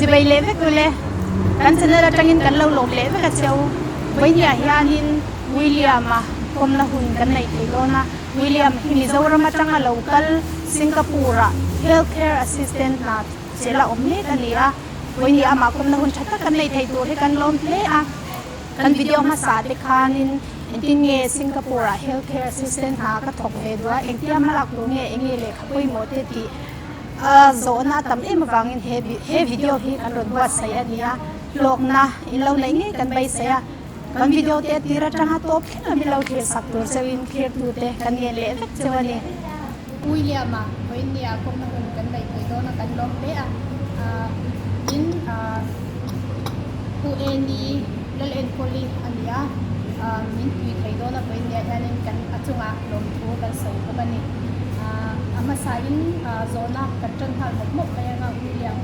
Chibai leh vek ule. Kan channel atangin kan lo lawm leh vek a cheu. Vawinia hianin William-a kawmna hun kan neih thei dawn a. William hi Mizoram atanga lo kal Singapore-ah Healthcare Assistant hna chela awm mek a ni a. Vawinia amah kawmna hun tha tak kan neih theih tur hi kan lawm hle a. Kan video hmasa te khanin engtin nge Singapore ah healthcare assistant hna ka thawk ve duh a, engtia hmalak tur nge enge lehkha pawimawh te tih zawhna a tam em avangin he he video hi kan rawn buatsaih a ni a, hlawkna in lo neih ngei kan beisei a, kan video te a tir atanga tawp thleng a min lo thlir sak tur cheuhin thirtute kan ngen leh vek cheu a ni. William-a vawinia kawngna hun kan neih theih dawn a kan lawm hle a, tin Pu Eni Lalenkawli a ni a, min pui thei dawn a vawinia hianin kan a chungah lawmthu kan sawi bawk a ni. A hmasain zawhna kan tan nghal mawp mawp mai anga William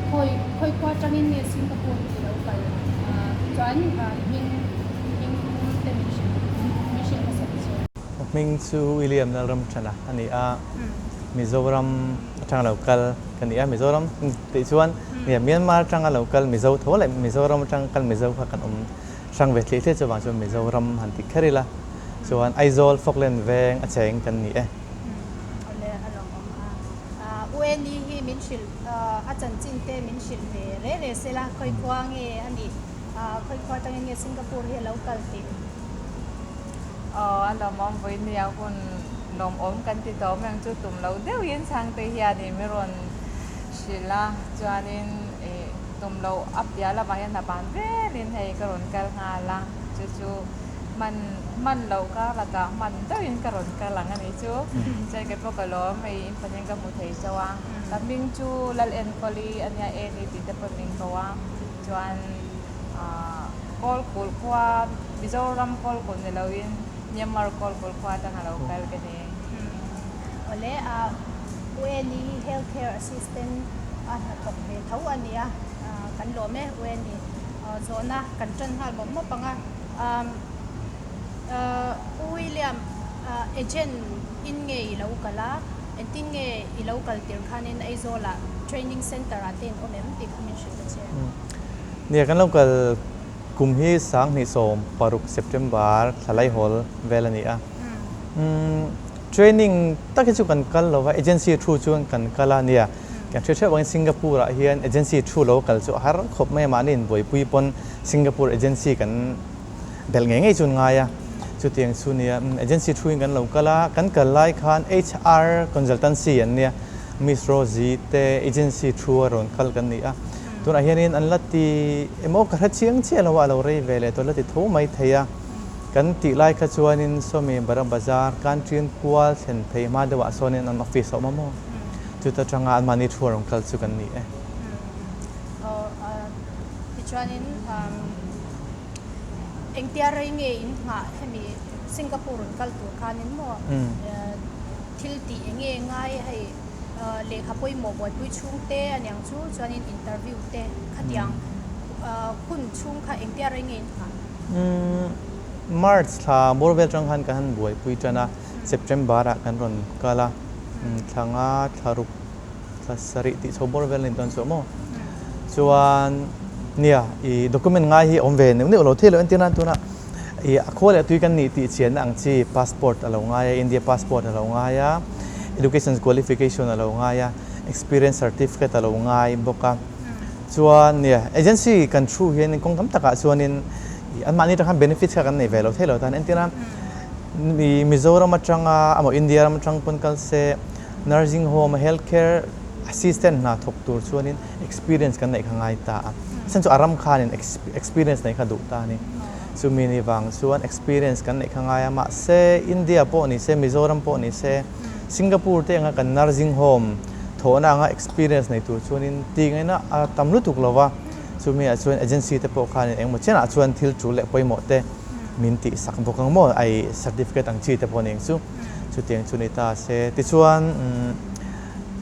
khawi khawi khua atangin nge Singapore tih lo kal chuan hming hming te min hrilh min hrilh hmasa ta che. Ka hming chu William Lalramthana a ni a, Mizoram atanga lo kal ka ni a, Mizoram tih chuan nia Myanmar atanga lo kal Mizo tho leh Mizoram atanga kal Mizo kha kan awm hrang ve thlih thlih chuvang chuan Mizoram han ti kher ila chuan Aizawl Falkland veng a cheng kan ni e. Awle a lawm awm a, UNE hi min hrilh a chanchin te min hrilh ve re re sela khawikhua nge a nih, khawikhua atangin nge Singapore hi a lo kal tih. Aw a lawmawm vawinia hun lawmawm kan ti tawh mai ang chu tum lo deuhin chhangte hianin min rawn hrilh a chuanin ih tum loh a piah lamah hian a ban velin hei ka rawn kal nghal a chu chu hman hman loh kar lakah hman deuhin ka rawn kal ang a ni chu chuan kei pawh ka lawm hei in pahnih ka hmu thei chauh a ka hming chu Lalenkawli a nia Eni tih te pawh min ko a chuan ah. Kawlkulh khua, Mizoram Kawlkulh ni loin Myanmar Kawlkulh khua atanga lo kal ka ni. Awle, UNE Healthcare Assistant a hnathawk ve tho a nia, kan lawm e UNE zawhna kan tan nghal mawp mawp ang a. U William, agent in nge i lo kal a, engtin nge i lo kal tir khanin Aizawlah training center ah te in awm em tih kha min hrilh ta che. Nia, kan lo kal kum hi 2016 September thla laihawl vel a ni a. Training tak hi chu kan kal lo va, agency thu chuan kan kal a nia. Kan hre theuh angin Singapore ah hian agency thu lo kal chu a har khawp mai a, mahni inbuaipui pawn Singapore agency kan belh ngei ngei chu an ngai a. Chutiang chu nia, agency thu in kan lo kal a, kan kal lai khan HR consultancy an nia, Miss Rosie te agency thu a rawn kal kan ni a. Tunah hianin an la ti emaw ka hre chiang chiah lo a, a lo rei ve leh tawh la ti tho mai thei a. Kan tih lai kha chuanin sawmi Bara Bazar Kanṭin kual thlen phei hma deuhah sawnin an office a awm a maw? Chuta tanga anmahni thu a rawn kal chu kan ni e. Aw, tichuanin engtia rei nge in nghah hemi Singapore rawn kal tur khanin maw thil tih enge ngai hei Lehkha pawimawh buaipui chhungte a niang chu chuanin interview te khatiang hun chhung kha engtia rei nge in nghah? March thla bawr vel atang khan kan han buaipui tan a, September ah kan rawn kal a, thla nga, thla ruk, thla sarih tih chho bawr vel a ni dawn chu maw? Chuan nia i document ngai hi a awm ve neuh neuh lo thei lo entir nan tunah I a khua leh tui kan nih tih chianna ang chi passport a lo ngai a, India passport a lo ngai a, education qualification a lo ngai a, experience certificate a lo ngai bawk a. Chuan nia agency kan thu hian kawng tam takah chuanin i anmahni atang khan benefits kha kan nei ve lo thei lo tan. Entirna i Mizoram atanga emaw India ram atang pawn kal se nursing home a health care assistant hna thawk tur chuanin experience kan neih kha ngai ta a. A chhan chu a ram khanin experience neih kha duh ta a ni. Chumi ni vang chuan experience kan neih kha ngai a, mahse India pawh ni se, Mizoram pawh ni se, Singapore te anga kan nursing home thawhna anga experience nei tur chuanin tih ngaihna a tam lutuk lo va, chumi ah chuan agency te pawh khanin engemaw chenah chuan thil tul leh pawimawh te min tih sak bawk ang maw, ai certificate ang chi te pawh ning chu chutiang chu ni ta se. Tichuan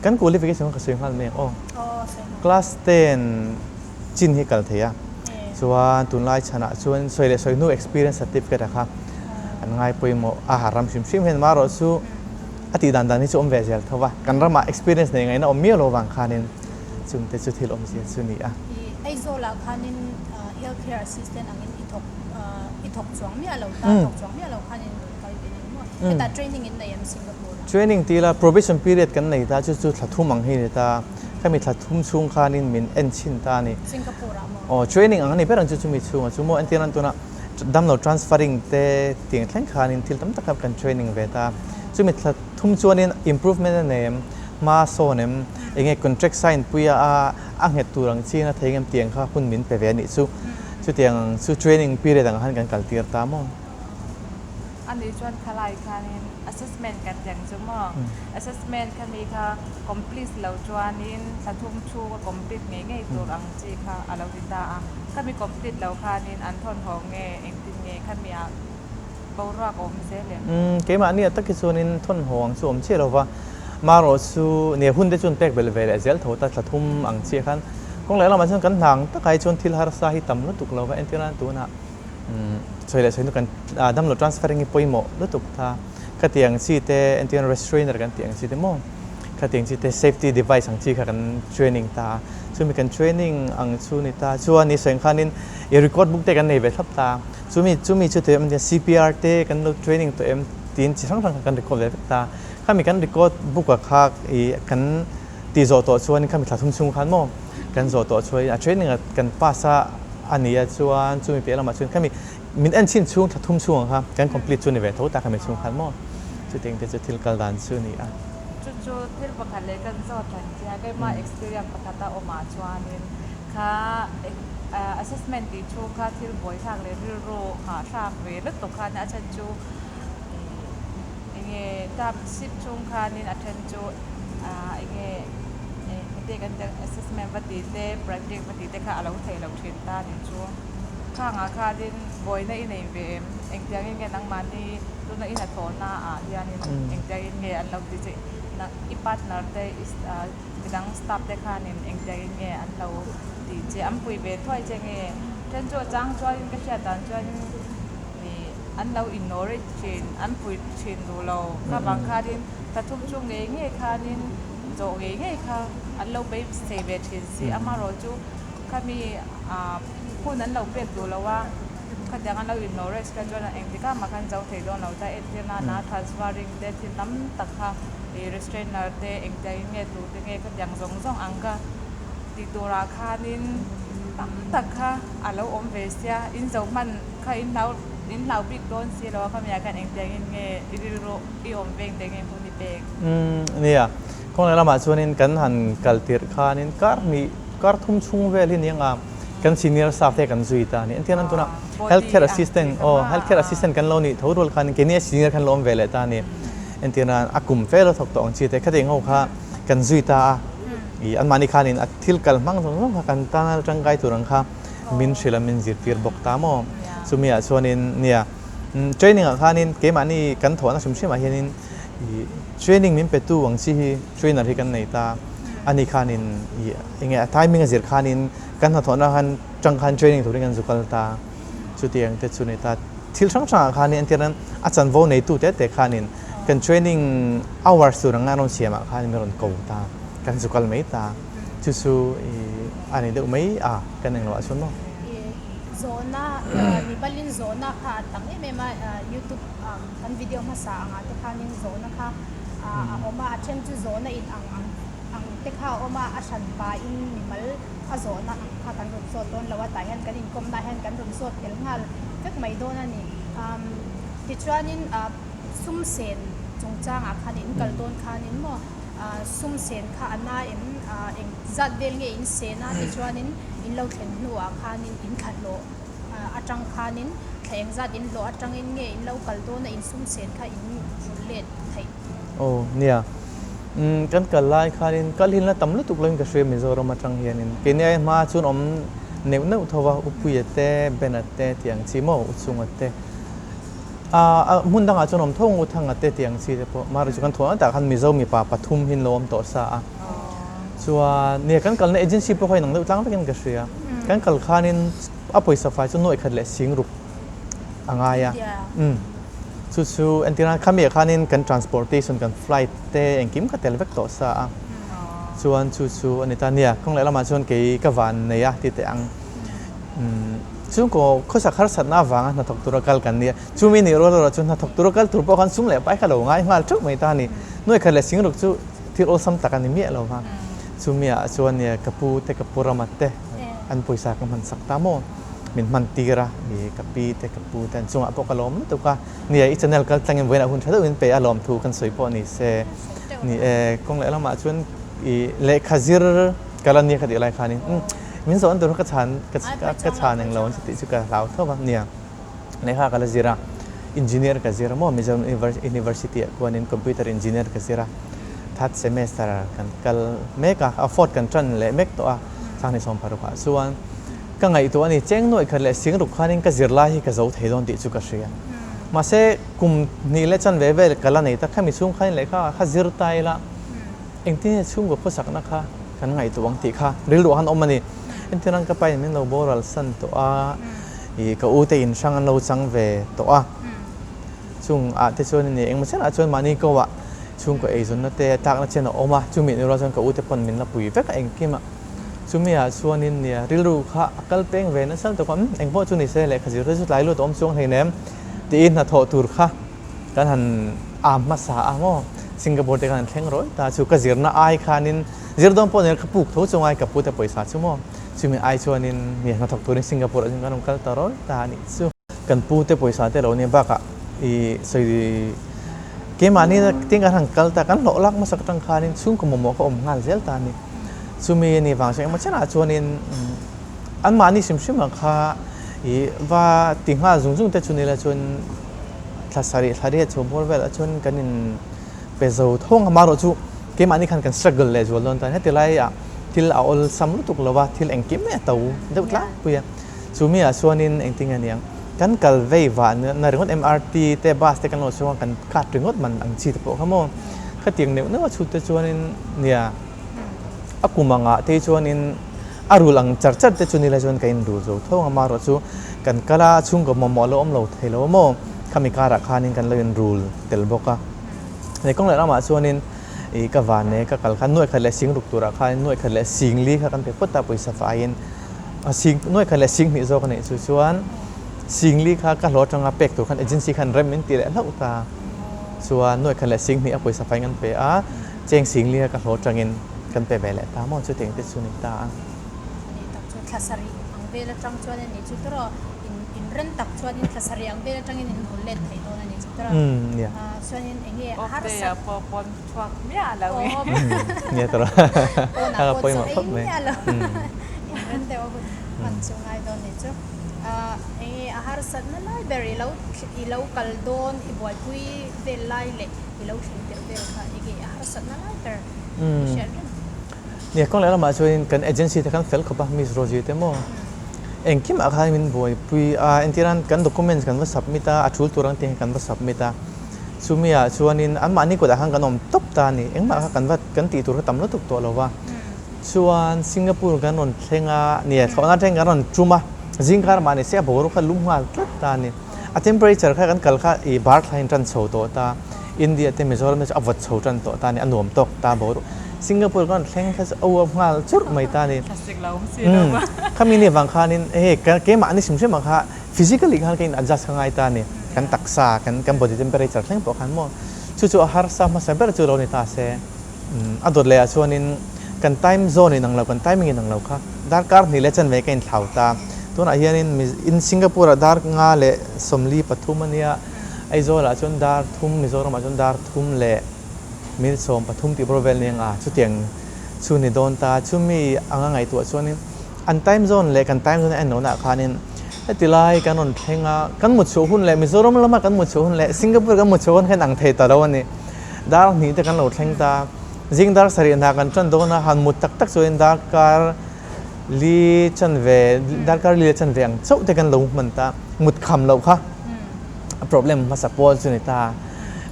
kan qualification kha ka sawi nghal mai ang aw. Class 10 chin hi kal thei a, chuan tunlai chhanah chuan sawi leh sawi hnu experience certificate a kha an ngai pawimawh a ha ram hrim hrim hian amaherawh chu a tih dan dan hi chu awm ve zel tho va, kan ramah experience nei ngaihna awm miau lo vang khanin Chungte chu thil awmzia chu ni a. I Aizawlah khanin Health Care Assistant angin i thawk i thawk chuang miah lo ta, thawk chuang miah lo khanin rawn kal ve eng maw? Hetah training in nei em Singapore ah? Training ti ila probation period kan nei ta, chu chu thla thum ang hi a ni ta. Khami thla thum chhung khanin min en chhin ta a ni. Singapore ah maw? Aw, training ang a ni ber ang chu chumi chhungah chu maw? Entir nan tunah damlo transferring te tiang thleng khanin thil tam tak kha kan training ve ta. Chumi thla thum chuanin improvement a nei em? Hma sawn em? Enge contract sign puia a a nghet tur ang chiin a thei ngem tiang kha hun min pe ve a nih chu. Chutiang ang chu training period ang khan kan kal tir ta maw? Ani chuan khalai khanin assessment kan ti ang chu maw? Assessment kha mi kha complete lo chuanin thla thum thu ka complete ngei ngei tur ang chi kha a lo ti ta a. Khami complete lo khanin an thawn haw nge engtin nge khami ah Boruak a awm zel em? Umm, keimahni a tak hi chuanin thawnhaw ang chu awm chiah lo va, marawh chu nia hun te chuan pek belh ve leh zel tho ta thla thum ang chiah khan kawng leh lamah chuan kan hna ang takah hi chuan thil harsa hi tam lutuk lo va, entir nan tunah umm sawi leh sawi hnu kan damlo transferring hi pawimawh lutuk ta, khatiang chi te entir nan restrainer kan tih ang chi te maw khatiang chi te safety device ang chi kha kan training ta a, chumi kan training ang chu ni ta chuan ni sawi ang khanin i record book te kan nei ve thlap ta. Chumi chumi chu teh em CPR te kan lo training tawh em tiin chi hrang hrang kha kan record ve vek ta. Khami kan record book ah kha i kan tih zawh tawh chuan khami thla thum chhung khan maw kan zawh tawh chuan a training ah kan pass a a nih a chuan chumi piah lamah chuan khami min en chhin chhung thla thum chhung ang kha kan complete chu ni ve tho ta khami chhung khan maw chutiang te chu thil kal dan chu a ni a. Chu chu thil pakhat leh kan zawt reng che a, keimah experience pakhat a awmah chuanin Kha assessment tih chu kha thil buaithlak leh rilru hahthlak ve lutuk khan a then chu enge term ship chhung khanin a then chu enge heti kan tih ang assessment va tih te project va tih te kha a lo theih loh thin ta nih chu. Khangah khanin buaina i nei ve em? Engtiangin nge nangmahni tuna i hnathawhna ah hianin engtiangin nge an lo ti che i partner te Midang staff te khanin engtiangin nge an lo tih che, an pui ve thuai che nge? Then chu a chang chuanin ka hriat dan chuan ih an lo ignore thin, an pui thin duh lo. Kha vang khanin thla thum chu ngei ngei khanin zawh ngei ngei kha an lo beisei ve thin si. Amaherawh chu khami ah hun an lo pek duh lo a, khatiang an lo ignore kha chuan engtikah mah khan zo thei dawn lo ta. Entir nana transferring te thil tam tak kha. Ih restrainer te engtiangin nge tur te nge khatiang zawng zawng ang ka tih turah khanin tam tak kha a lo awm ve sia in zo hman kha in hlau in hlau bik dawn si lo a khamiah khan engtiangin nge i rilru i awm veng te nge hun i pek. Umm nia kawng leh lamah chuanin kan han kal tirh khanin kar hnih kar thum chhung vel hi nia kan senior staff te kan zui ta a ni engtiang nan tunah health care assistant aw health care assistant kan lo nih tho rual khanin keini a senior khan lo awm ve leh ta a ni. Entirnan a kum fel a thawk tawh ang chi te khati ho kha kan zui ta a, ih anmahni khanin a thil kal hmang zawng zawng kha kan tan a tangkai tur ang kha min hrilh a min zirtir bawk ta maw. Chumi ah chuanin nia training ah khanin keimahni kan thawhna hrim hrim ah hianin ih training min pe tu ang chi hi trainer hi kan nei ta ani khanin ih enge a timing a zir khanin kan hnathawhna khan tang khan training turin kan zu kal ta. Chutiang te chu ni ta. Thil hrang hrangah khanin entir nan a chanvo neitu te te khanin kan training hours tur anga rawn siamah khan min rawn ko ta, kan zu kal mai ta. Chu chu i a ni deuh mai a kan englo ah chuan maw. Zawhna mibalin zawhna kha a tam em em a, youtube kan video hmasa angah te khanin zawhna kha a awm a, a then chu zawhna in ang ang ang te kha a awm a, a hran pahin mimal A zawhna ang kha kan rawn zawt dawn lo a, tah hian kan inkawmna hian kan rawn zawt tel nghal vek mai dawn a ni. Tichuanin sum sen chungchangah khan in kal dawn khanin maw sum sen kha a na em, eng zat vel nge in sen a, tichuanin in lo thlen hnuah khanin in thla hlawh atang khanin thla eng zat in hlawh atangin nge in lo kal dawn a, in sum sen kha in rulh let theih. Aw nia. Umm kan kal lai khanin kal hi la tam lutuk loin ka hria Mizoram atang hianin keini ai hma chuan awm neuh neuh tho va Upuia te Bena te tih ang chi maw Uchunga te ah hmun dangah chuan awm tho ang Uthanga te tih ang chi te pawh mahre chu kan thuah tah khan Mizo mipa pathum hi an lo awm tawh sa a chuan nia kan kalna agency pawh kha inang deuh tlang vekin ka hria kan kal khanin a pawisa fai chu nuaih khat leh singruk a ngai a umm. Chu chu entirna khami ah khanin kan transportation kan flight te engkim kha tel vek tawh sa a. Chuan chu chu a ni ta nia, kawng leh lamah chuan kei ka van nei a ti teh ang. Chhungkaw khawsak harsatna avanga hnathawk tura kal kan nia. Chumi nih rual erawh chu hnathawk tura kal tur pawh khan sum leh pai kha lo ngai nghal theuh mai ta a ni. Nuai khat leh singruk chu thil awlsam tak a ni miah lo va. Chumi-ah chuan nia ka pu te ka pu Rama te an pawisa ka hman sak ta maw? Min hman tir a, i ka pi te ka pu te an chungah pawh ka lawm lutuk a. Nia i channel kal tlangin vawiinah hun tha deuhin pe a lawm thu kan sawi pawh ni se. Ni e, kawng leh lamah chuan i lehkha zir ka la nia ka tih lai khanin min zawh an tur kha ka chhan ka chhan eng lo an tih chu ka hlau tho va. Nia lehkha ka la zir a, engineer ka zir a maw Mizoram University ah khuanin computer engineer ka zir a, third semester kan kal mek a, a fourth kan tan leh mek tawh a, Sanghnih sawmparuk ah chuan ka ngaihtuah a ni, cheng nuaih khat leh singruk khanin ka zirlai hi ka zo thei dawn tih chu ka hria. Mahse kum hnih leh chanve vel ka la nei ta, khami chhung khanin lehkha kha zir ta ila engtin nge chhungkaw khawsakna kha kan ngaihtuah ang tih kha rilru ah khan awm a ni. Entirang ka pain min lo boral san tawh a, ih ka u te in hrang an lo chang ve tawh a, chung ah te chuan ni engmaw chiah ah chuan mahni ko ah chhungkaw eizawnna te tlakna chen a awm a, chumi ni rual chuan ka u te pawn min la pui vek a engkim ah. Chumi ah chuanin nia rilru kha a kal peng ve nasa lutuk a, umm engpawh chu ni se lehkha zir te chu tlai lut a awm chuang hleinem tiin hnathawh tur kha kan han am hmasa a maw Singapore te khan an thleng rawih ta chu ka zirna ai khanin zir dawn pawh ni ka puk tho chu ngai ka pu te pawisa chu maw chumi ai chuanin nia hnathawk turin Singapore ah chuan kan rawn kal ta rawih ta a nih chu. Kan pu te pawisa te lo nia bakah ih sawi keimahni tin kan han kal ta kan hlawh lak hmasak atang khanin chhungkaw mamawh kha awm nghal zel ta a ni. Chumi a nih vang chuan engemaw chenah chuanin anmahni hrim hrim ang kha ih va ti nghal zung zung te chu nila chuan thla sarih thla riat chho bawr velah chuan kan in pe zo tho ang a amaherawh chu keimahni khan kan struggle leh zual dawn ta heti laiah thil a awlsam lutuk lo va thil engkim mai a to deuh tlangpui a chumi ah chuanin engtin nge niang kan kal vei vah na ringawt M_R_T te bus te kan lo chhung a kan card ringawt man ang chi te pawh kha maw khatiang neuh neuh a chhut te chuanin nia. A kum angah te chuanin a rul ang char char te chu nila chuan ka inrul zo tho ang amaherawh chu kan kal a chhungkaw mamawh lo awm lo thei lo maw khami karah khanin kan lo inrul tel bawk a. Leh kawng leh lamah chuanin ih ka van e ka kal khan nuaih khat leh sing ruk turah khan nuaih khat leh sing li kha kan pe phawt a pawisa faiin a sing nuaih khat leh sing hnih zawk a nih chu chuan sing li kha ka hlawh atanga pek tur khan agency khan rem min ti leh hlauh ta chuan nuaih khat leh sing hnih a pawisa faiin kan pe a. Cheng Singlia ka hlawh atangin kan pe ve leh ta maw chu teng te chu ni ta a. Ani tak chu thla sarih ang vel atang chuan a ni chu tawrh in in rem tak chuanin thla sarih ang vel atangin in rawn let thei dawn a ni chu tawrh a. Chuanin eng nge a harsat. Awptea pawh pawn chhuak miah lo e. Nia tawrh a. Pawnah pawh chaw ei miah lo. In rem deuh a hun hman chu ngai dawn a ni chu. Eng nge a harsatna lai ber i lo i lo kal dawn i buaipui vel lai leh i lo thleng tirh vel kha enge a harsatna lai ber i hriat reng? Nia, kawng leh lamah chuanin kan agency te khan fel khawp a, Miss Rosie te maw engkimah khan min buaipui a, entir nan kan documents kan va submit a, a tul tur ang tih khan kan va submit a, chumi ah chuanin anmahni kutah khan kan awm tawp ta a ni, engmah kha kan va kan tih tur kha tam lutuk tawh lo va, chuan Singapore kan rawn thleng a, nia thlawhna atangin kan rawn tum a, zingkar mah ni se a boruak kha lum nghal tlat ta a ni. A temperature kha kan kal kha i bar thla in tan chho tawh ta, India te Mizoram te chu a vawt chho tan tawh ta a ni, a nuam tawk ta boruak. Singapore kan thleng kha chu a uap nghal churh mai ta a ni. Umm khami ni avang khanin hei keimahni hrim hrim ang kha physically khan ka in adjust kha ngai ta a ni, kan taksa kan kan body temperature thleng pawh khan maw chu chu a harsa hmasa ber chu lo ni ta se. A dawt leh ah chuanin kan time zone in ang lo, kan timing in ang lo kha darkar hnih leh chanve ka inthlau ta. Tunah hianin in Singapore ah dar nga leh sawmli pathum a nia, Aizawl ah chuan dar thum, Mizoram ah chuan dar thum leh mil sawm pathum tih bawr vel nia nga chutiang chu ni dawn ta. Chumi anga ngaihtuah chuanin an time zone leh kan time zone a en lohna ah khanin heti lai kan rawn thleng a, kan mutchhuah hun leh Mizoram lama kan mutchhuah hun leh Singapore kan mutchhuah hun kha in ang thei ta lo a ni. Dar hnih te kan lo thleng ta. Zing dar sarih hna kan tan dawn a, han mut tak tak chuan darkar li chanve, darkar li leh chanve ang chauh te kan lo hman ta. Mut kham loh kha a problem hmasa pawl chu ni ta.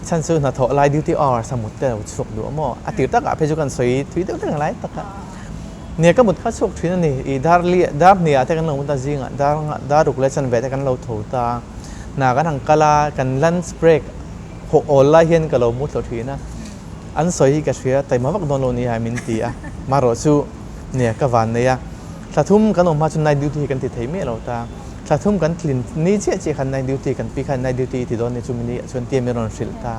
Chhan chu hnathawh lai duty hours a mut te lo chhuak duh a maw? A tir takah phei chu kan sawi thui deuh deuh lai tak a. Nia ka mut kha chhuak thin a ni. I dar li, dar hnih ah te kan lo mut a, zingah dar dar ruk leh chanve te kan lo tho ta. Hna kan han kal a, kan lunch break Haw awl lai hian ka lo mu thlawh thin a. An sawi hi ka hria, taima vak dawn lo nia min ti a. Marawh chu nia ka van nei a. Thla thum kan awm hma chu night duty hi kan ti thei miah lo ta. Thla thum kan tlin ni chiah chiah khan night duty kan pi khan night duty i ti dawn ni chu mini ah chuan tia min rawn hrilh ta.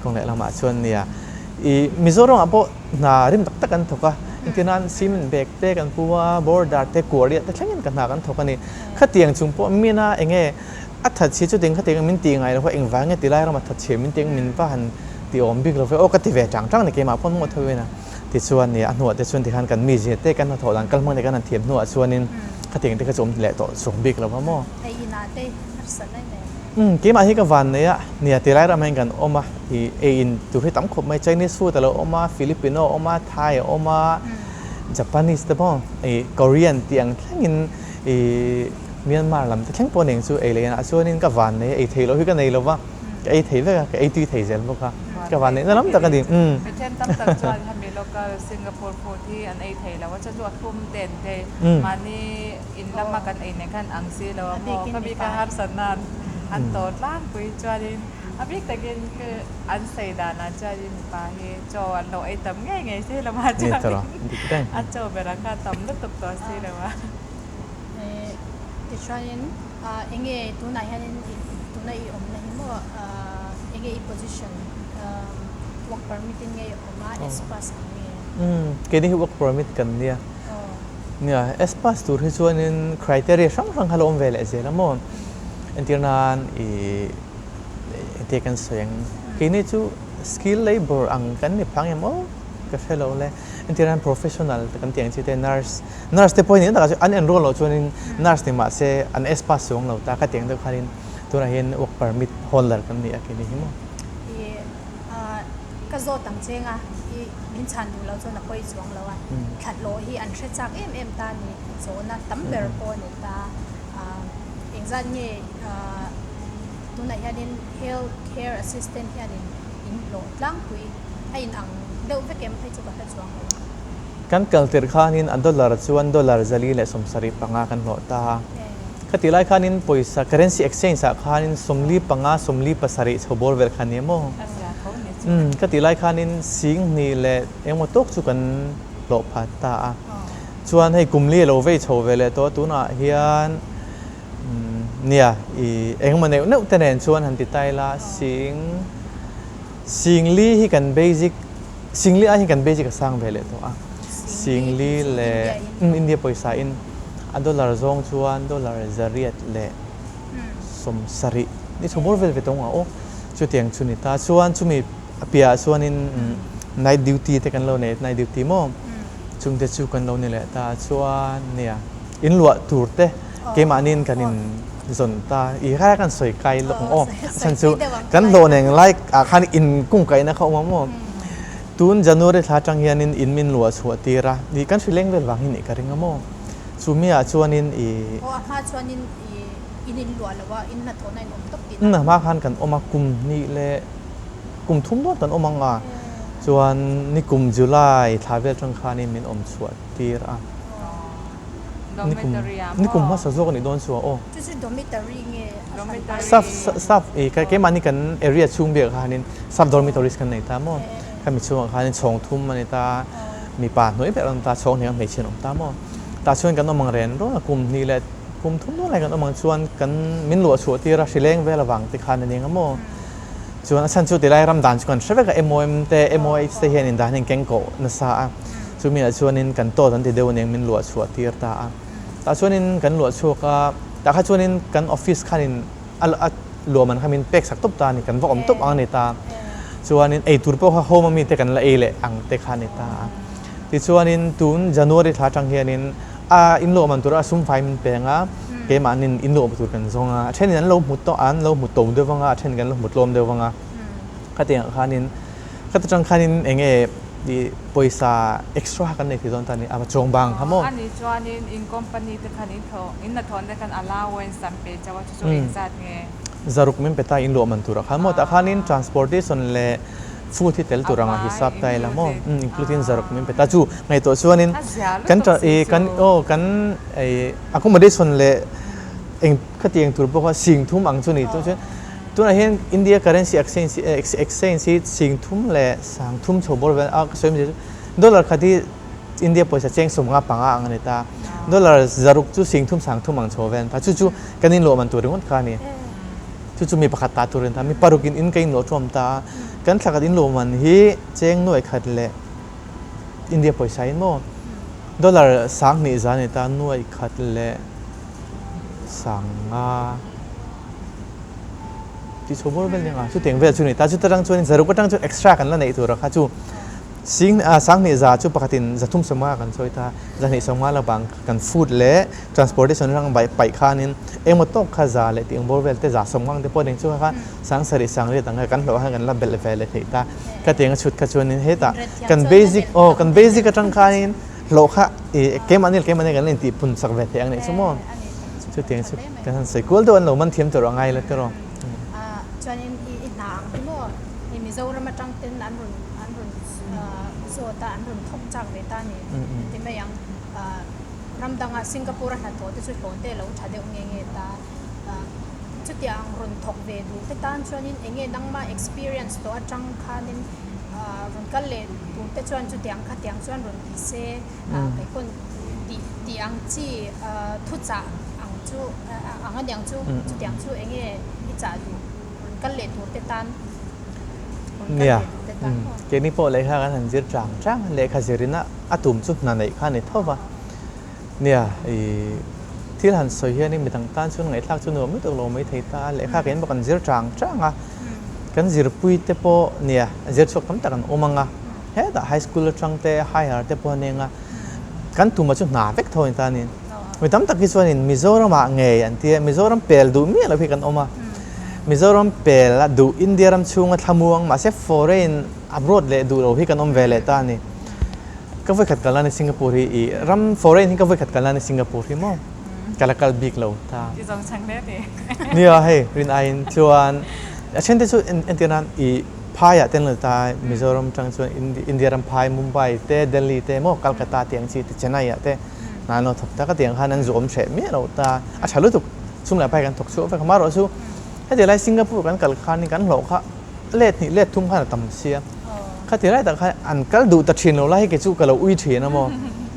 Kawng leh lamah chuan nia i Mizoram ah pawh hna rim tak tak an thawk a. Engtir nan cement bag te kan pu a, border te, kuariah te thlengin ka hna kan thawk a ni. Khatiang chung pawh mina enge A that chhia chu ding kha tiang min ti ngai lo kha engvang nge ti lai rama that chhia min tiang min va han ti awm bik lo ve aw ka ti ve chang chang ni keimah pawn maw tho in a tichuan nia a hnuah te chuan tikhan kan mizia te kan hnathawh dan kal hmang te kan han thiam hnuah chuanin khatiang te kha chu awm leh tawh chhung bik lo va maw. Hei inah te harsa mai mai. Umm keimah hi ka van nei a nia ti lai ramah hian kan awm a i ei in tur hi tam khawp mai Chinese food a lo awm a Filipino a awm a Thai a awm a Japanese te pawh i Korean tih ang thlengin i Myanmar lam te thleng pawh nen chu ei leh inah chuanin ka van nei a, ei theih loh hi ka nei lo va, ka ei thei vek a, ka ei tui thei zel bawk a, ka van neihna lam tak a ni. Umm. Mi then tam tak chuan hemi local Singapore food hi an ei thei lo a, chuan chu a thlum ten te mahni in lama kan ei nen khan ang si lo a maw, ka bik a harsatna an tawh tlangpui chuanin a bik takin an sawi danah chuanin mipa hi chaw an lo ei tam ngei ngei si lo a chuanin a chaw berah khan tam lutuk tawh si lo a. Tichuanin enge tunah hianin tuna i awmna hi maw enge i position work permit in nge i awm a S pass ang nge? Umm keini hi work permit kan nia. Nia S pass tur hi chuanin criteria hrang hrang kha lo awm ve leh zel a maw? Entir nan i engtia kan sawi ang keini chu skill labour ang kan ni phang em aw ka hre lo le. Entir nan professional kan tih ang chi te nurse Nurse te pawh hi ni takah chuan an enroll loh chuanin nurse ni mah se an S pass chuang lo ta ka tiang deuh khanin tunah hian work permit holder kan ni a kini hi maw. I ka zawt ang cheng a, i min chhan duh loh chuan a pawi chuang lo a, thlathlawh hi an hre chak em em ta ni, zawhna tam ber pawh a ni ta, engzat nge tunah hianin health care assistant hianin in hlawh tlangpui a inang deuh vek em phei chu ka hre chuang lo a. Kan kal tirh khanin a dollar chuan dollar 475 kan hlawh ta a. Khatih lai khanin pawisa currency exchange ah khanin 45, 47 chho bawr vel kha nia maw? Umm khatih lai khanin 2000 leh engemaw tawk chu kan hlawh phat ta a. Chuan hei kum li a lo vei chho ve leh tawh a, tunah hian nia i engemaw neuh neuh te nen chuan han ti ta ila sing 40 hi kan basic Singli ai hi kan basic a sang ve leh tawh a. Singli leh India pawisa in a dollar zawng chuan dollar 170 ni chho bawr vel ve tawng a aw. Chutiang chu ni ta. Chuan chumi a piahah chuanin night duty te kan lo nei night duty maw chungte chu kan lo ni leh ta. Chuan nia in luah tur te keimahniin kan in zawn ta. I kha kan sawi kai lawk ang aw. A chhan chu kan hlawh neng lai ah khan in kungkaihna kha awm ang maw. Tun January thla atang hianin in min luah chhuah tir a, i kan hri leng vel vang hi nih ka ring a maw. Chu mi ah chuanin i. Aw a hma chuanin i in in luah lo a, in hnathawhna in awm tawp tih na. A hma khan kan awm a, kum hnih leh kum thum dawn kan awm ang a, chuan nikum July thla vel atang khanin min awm chhuah tir a. Nikum nikum hmasa zawk a nih dawn chu a aw. Chu chu dormitory nge a hran pa? Staff staff i keimahni kan area chhung biak khanin staff dormitories kan nei ta maw? Khami chhungah khanin chhawng thum a ni ta, mipa hnuai ber an awm ta, chhawng hnih a hmeichhia an awm ta maw? Tah chuan kan awm ang ren rawn a, kum hnih leh kum thum dawn lai kan awm ang chuan kan min luah chhuah tir a, hrileng vel avang te khan a ni ang maw? Chuan a chhan chu tilai ram dan chu kan hre vek a, MOM te MOH te hian indan hian keng koh nasa a, chumi ah chuanin kan tawt an ti deuh aniang min luah chhuah tir ta a. Tah chuanin kan luah chhuak a, tah kha chuanin kan office khanin a luah man kha min pek sak tawp ta a ni, kan va awm tawp ang a ni ta. Chuanin ei tur pawh kha home ami te kan la ei leh ang te kha a ni ta a. Tichuanin tun January thla atang hianin A in lawm an tur a sum fai min peng a, keimahnin in lawm tur kan zawng a, a thenin an lo hmu tawh a, an lo hmu to deuh vang a, a then kan lo hmu tlawm deuh vang a. Khatiang ah khanin, khata tang khanin eng nge i pawisa extra kan nei thei dawn ta ni, a va chuang bang kha maw? Ani chuanin in company te khan in thawh, in hnathawhna te khan allowance an pe chauh a, chu chu engzat nge? Zaruk min pe ta in lawm an tur ah khan maw? Tah khanin transportation leh Food hi tel tur anga hisap ta ila maw? Including zaruk min pe ta chu ngaihtuah chuanin kan i kan aw kan ei accommodation leh eng khati eng tur pawh kha sing thum ang chu ni chu chuan Tunah hian India currency exchange exchange hi 30 leh 30 chho bawr vel a ka sawi awmzia chu dollar khat hi India pawisa cheng 55 ang a ni ta. Dollar zaruk chu 30 30 ang chho vel a ni ta. Chu chu kan inluah man tur ringawt kha a ni. Chu chu mi pakhat ta tur a ni ta. Mi parukin in ka inluah thuam ta a. Kan thla khat inluah man hi cheng nuai khat leh India pawisa in maw dollar 2000 za a ni ta nuai khat leh 50 tih chho bawr vel nia chutiang vel chu ni ta chuta tang chuan zaruk atang chuan extra kan la neih tur a kha chu sing ah 20 za chu pakhatin 350 kan sawi ta 250 la bang kan food leh transportation hrang bai paih khanin engmaw tawk kha za leh tih ang bawr vel te za sawmngang te pawh ning chu kha kha 70 80 ang kha kan hlawh khan kan la belh ve leh theih ta ka tiang a chhut kha chuanin hetah kan basic aw kan basic atang khanin hlawh kha i keimahni leh keimahni kan la intih pun sak ve thei ang nih chu maw chutiang chu kan han sawi kual deuh an lo man thiam tur a ngai la tiraw. Chuanin i i hna ang hi maw i Mizoram atang ten an rawn an rawn zawt a an rawn thawk chak ve ta ni ti mai ang ram danga Singapore a hnathawh te chu hlawh te a lo tha deuh nge nge ta chutiang rawn thawk ve duh te tan chuanin eng nge nangma experience tawh atang khanin rawn kal leh tur te chuan chutiang khatiang chuan rawn ti se kei pawn tih tih ang chi thuchah ang chu ang aniang chu chutiang chu eng nge i chah duh rawn kal leh tur te tan rawn kal leh tur te tan maw. Keini pawh lehkha kan han zir chang chang a lehkha zirin a a tum chu hna neih kha a ni tho va nia ih thil han sawi hianin midang tan chuan ngaihthlak chu nuam lutuk lo mai thei ta a lehkha keini pawh kan zir chang chang a kan zirpui te pawh nia zir chhuak tam tak an awm ang a hetah high school atang te higher te pawh an eng a kan tumah chu hna vek tho a ni ta a ni mi tam tak hi chuanin Mizoram ah ngei an ti a Mizoram pel duh miah loh hi kan awm a Mizoram pel a duh India ram chhunga thlamuang mahse foreign abroad leh duh lo hi kan awm ve leh ta a ni ka vawikhat kalna ni Singapore hi ih ram foreign hi ka vawikhat kalna ni Singapore hi maw ka la kal bik lo ta nia hei rin aiin chuan a then te chu entir nan ih phaiah te an lo ta Mizoram atang chuan India ram phai Mumbai te Delhi te maw Calcutta tih ang chi te Chennai ah te hna an lo thawk ta ka tiang khan an zuam hreh miah lo ta a tha lutuk chhung leh phai kan thawk chhuah vek a amaherawh chu heti lai Singapore kan kal khan kan hlawh kha let hnih let thum khan a tam sia khati lai tak khan an kal duh ta thin lo lai hi kei chu ka lo ui thin a maw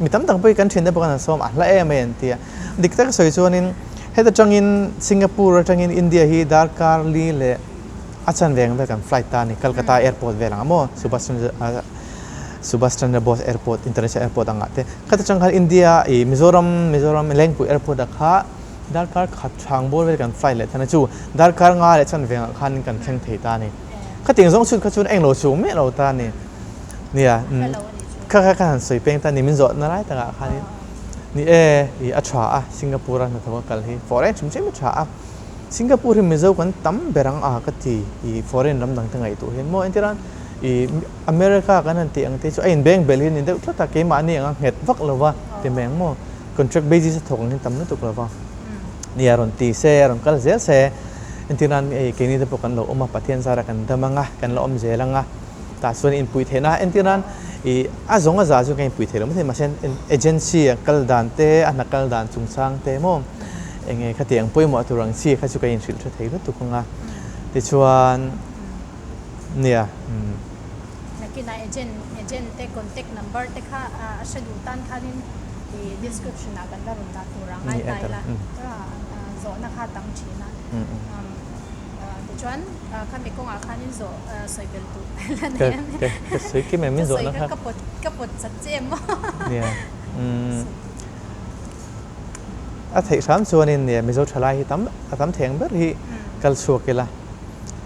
mi tam tak pawh hi kan thin te pawh khan an sawm a hla em mai an ti a dik tak sawi chuanin heta tangin Singapore atangin India hi darkar li leh a chan ve ang vel kan flight ta a ni Calcutta airport vel ang a maw Subhas Chandra Subhas Chandra Bose airport international airport angah te khata tang khan India ih Mizoram Mizoram Lengpui airport ah kha Darkar khat chhang bawr vel kan flight leh than a chu darkar nga leh chan vengah khan kan thleng thei ta a ni. Khatiang zawng chhut kha chuan englo chung miah lo ta a ni. Nia, kha kha ka han sawi peng ta a ni min zawh na lai takah khanin ni e i a tha a Singapore a hnathawk a kal hi foreign hrim hrim a tha a. Singapore hi Mizo kan tam ber ang a ka ti i foreign ram dang te ngaihtuah hian maw entir a i America kan han tih ang te chu a inbeng belh hi a ni deuh tlat a keimahni anga nghet vak lo va ti mai ang maw. Contract basis a thawk ang hian tam lutuk lo va. Nia rawn ti se, rawn kal zel se, entir nan hei keini te pawh kan lo awm a, Pathian zara kan dam ang a, kan la awm zel ang a, tah chuan inpuih theih na, entir nan ih a zawng a za chu kan inpuih theih lo maithei mahse agency a kal dan te, a hna kal dan chungchang te maw eng nge khatiang pawimawh tur ang chi kha chu kan inhrilh tha thei lutuk ang a, tichuan nia umm. Nakinah agent agent te contact number te kha a hre duh tan khanin i description ah kan la rawn dah tur a ngai ta ila zawhna kha a tam thin a tichuan khami kawngah khanin zawh sawi bel duh la nei a nia ka sawi kim em min zawhna kha ka pawt ka pawt chat che em maw nia a theih hram chuanin nia Mizo thalai hi tam a tam thei ang ber hi kal chhuak ila.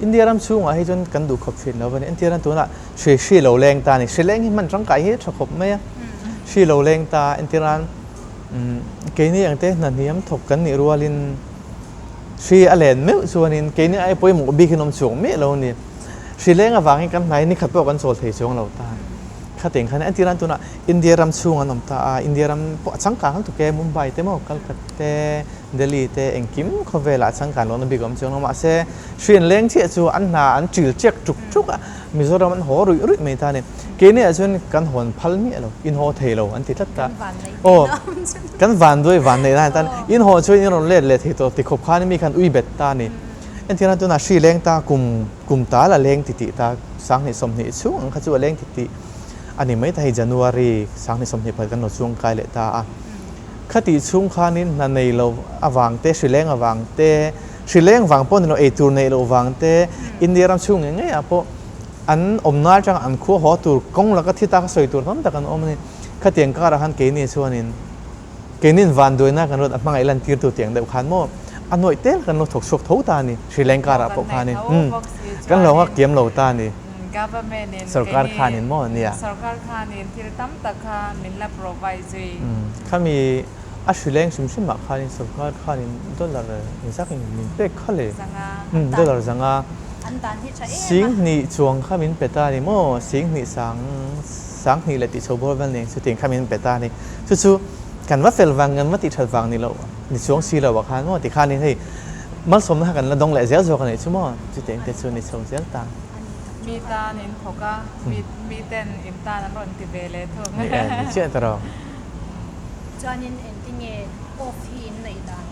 India ram chhungah hi chuan kan duh khawp thin lo a ni. Entir a tunah hri hri lo leng ta a ni. Hri leng hi hman tangkai hi a tha khawp mai a. Hri lo leng ta entir nan keini ang te hna hniam thawk kan nih rualin hri a len meuh chuanin keini ai pawimawh bik hi an awm chuang miah lo a ni. Hri leng avangin kan hnai nikhat pawh kan chawl thei chuang lo ta. Khateng khan entir nan tunah India ram chhung an awm ta a, India ram pawh a changkang lutuk e, Mumbai te maw Calcutta te, Delhi te engkim khawvelah changkan lohna bik a awm chuang lo. Mahse, hri an leng chiah chu an hna an ṭil chiak ṭuk ṭuk a, Mizoram an haw ruih ruih mai ta a ni. Keini ah chuan kan hawn phal miah lo, in haw thei lo an ti tlat ta. Aw, kan van duai van neih lai tan in haw chuan in rawn let leh thei tawh ti khawp khan mi khan ui bet ta a ni. Entirna tunah hri leng ta kum kum tal a leng titih ta 2020 chhung ang kha chu a leng titih a ni mai ta hei January 2021 kan lo chuang kai leh ta a. Khatih chhung khanin hna nei lo avang te, hri leng avang te, hri leng vang pawh ni lo eitur neih loh vang te, India ram chhung ngei ngei ah pawh an awmna atanga an khua haw tur kawng laka thi taka sawi tur tam tak an awm a ni. Khatiang karah khan keini chuanin keinin vanduaina kan ruat a hmangaih lantirtu tiang deuh khan maw a nuaih tel kan lo thawk chhuak tho ta a ni. Sri Lanka ah pawh khanin kan lo nghak kiam lo ta a ni. Government in Sorkar khanin maw nia. Sorkar khanin thil tam tak kha min la provide zui. Khami a hri leng hrim hrim ah khanin sorkar khanin dollar engzak in min pek kha le. Dollar zanga. An dan hi tha em a. Singhnih chuang kha min pe ta a ni maw? Singhnih sang 20 leh tih chho bawr vel nen chutin kha min pe ta a ni. Chu chu kan va fel vang, kan va tih that vang ni lo, ni chuang si lo ah khan maw tikhanin hei malsawmna kha kan la dawng leh zel zawk a nih chu maw? Chutiang te chu ni chho zel ta. Mi tan in thawk a, mi mi ten in tan an rawn ti ve leh thung. Ni e, ni chiah ta rawh. Chuanin engtinge off hi in neih dan?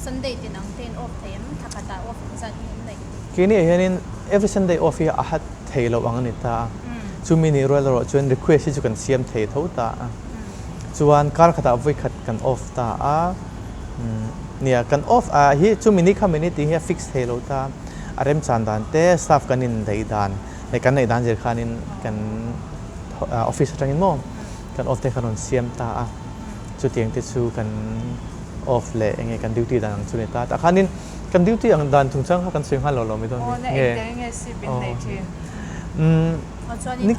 Sunday tin ang te in off thei em? Thla khatah off engzat nge in neih? Keini ah hianin every Sunday off hi a hat thei loh ang a ni ta a, chumi nih rual erawh chuan request hi chu kan siam thei tho ta a, chuan kar khatah vawi khat kan off ta a, nia kan off ah hi chumi ni khami ni tih hi a fix thei lo ta a, a remchan dan te staff kan indaih dan leh kan neih dan zir khanin kan office atangin maw kan off te kha rawn siam ta a, chutiang te chu kan off leh eng nge kan duty dan ang chu ni ta a, tah khanin Kan duty ang dan chungchang kha kan sawi nghal lo lo mai dawn ni. Aw, nge eng ship in nei thin? Aw chuanin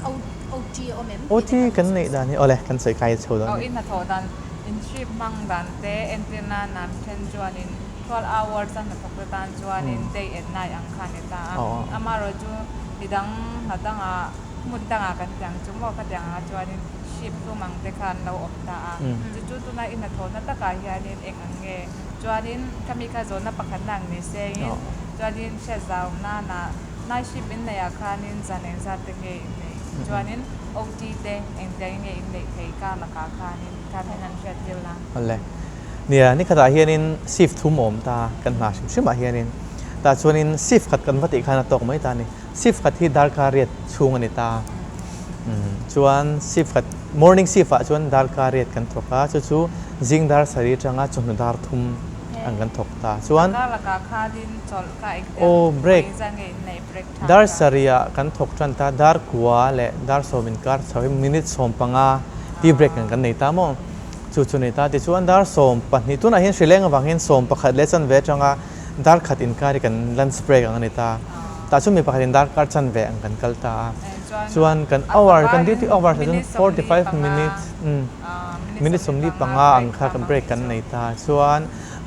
OT a awm em? OT kan neih dan hi awle kan sawi kai chho dawn ni. Aw in hnathawh dan, in ship hmang dan te entir nan an then chuanin 12 hours a hnathawk te tan chuanin day and night ang kha a ni ta a. Amaherawhchu midang hna dangah hmun dangah kan ti ang chu maw khatiang anga chuanin ship thum ang te kha an lo awm ta a. Chu chu tuna i hnathawhna takah hianin eng ang nge? Chuanin khami kha zawhna pakhatna ang ni sengin chuanin hriat zau nana night shift in neih ah khanin zan eng zat te nge in neih chuanin OT te engtiang in nge in neih thei kar lakah khanin khan min han hriat tir la. Awle. Nia, ni khatah hianin shift thum a awm ta kan hna hrim hrimah hianin tah chuanin shift khat kan va tih khan a tawk mai ta a ni. Shift khat hi darkar riat chhung a ni ta. Chuan shift khat morning shift ah chuan darkar riat kan thawk a, chu chu zing dar sarih atanga chawhnu dar thum ang kan thawk ta. Chuan aw break dar sarih ah kan thawk tan ta, dar kua leh dar sawm inkar chho hi minute 15 tea break ang kan nei ta maw? Chu chu nei ta. Tichuan dar 12 tunah hian hrileng avang hian 11 leh chanve atanga dar khat inkar hi kan lunch break ang a ni ta. Tah chu mi pakhatin darkar chanve ang kan kal ta a. Chuan kan hour, kan duty hour ah chuan 45 minutes, minute 45 ang kha break kan nei ta. Chuan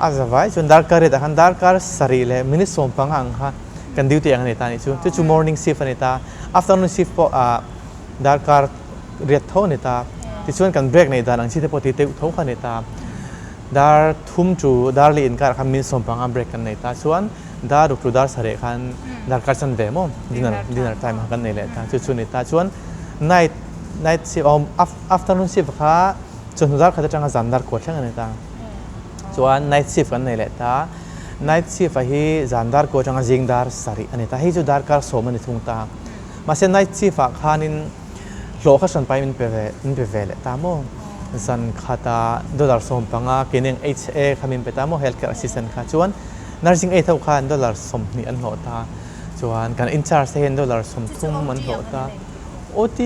a zavai chuan darkar riat ah khan darkar sarih leh minute 15 ang kha kan duty ang a ni ta a nih chu. Chu chu morning shift a ni ta. Afternoon shift pawh ah darkar riat tho a ni ta. Tichuan kan break neih dan ang chi te pawh ti deuh tho kha a ni ta. Dar thum chu dar li inkar ah khan minute 15 break kan nei ta. Chuan dar ruk chu dar sarih khan darkar chanve maw dinner dinner time kha kan nei leh ta. Chu chu a ni ta. Chuan night night shift aw afternoon shift kha chawhnu dar khat atanga zan dar kua thleng a ni ta. Chuan night shift kan nei leh ta. Night shift ah hi zan dar kua atanga zing dar sarih a ni ta. Hei chu darkar sawm a ni thung ta. Mahse night shift ah khanin hlawh kha hran pai min pe ve min pe ve leh ta maw? Zan khata dollar 15 keini ang HA kha min pe ta maw health care assistant kha chuan nursing aid ho khan dollar 20 an hlawh ta chuan kan in charge te hian dollar 30 an hlawh ta OT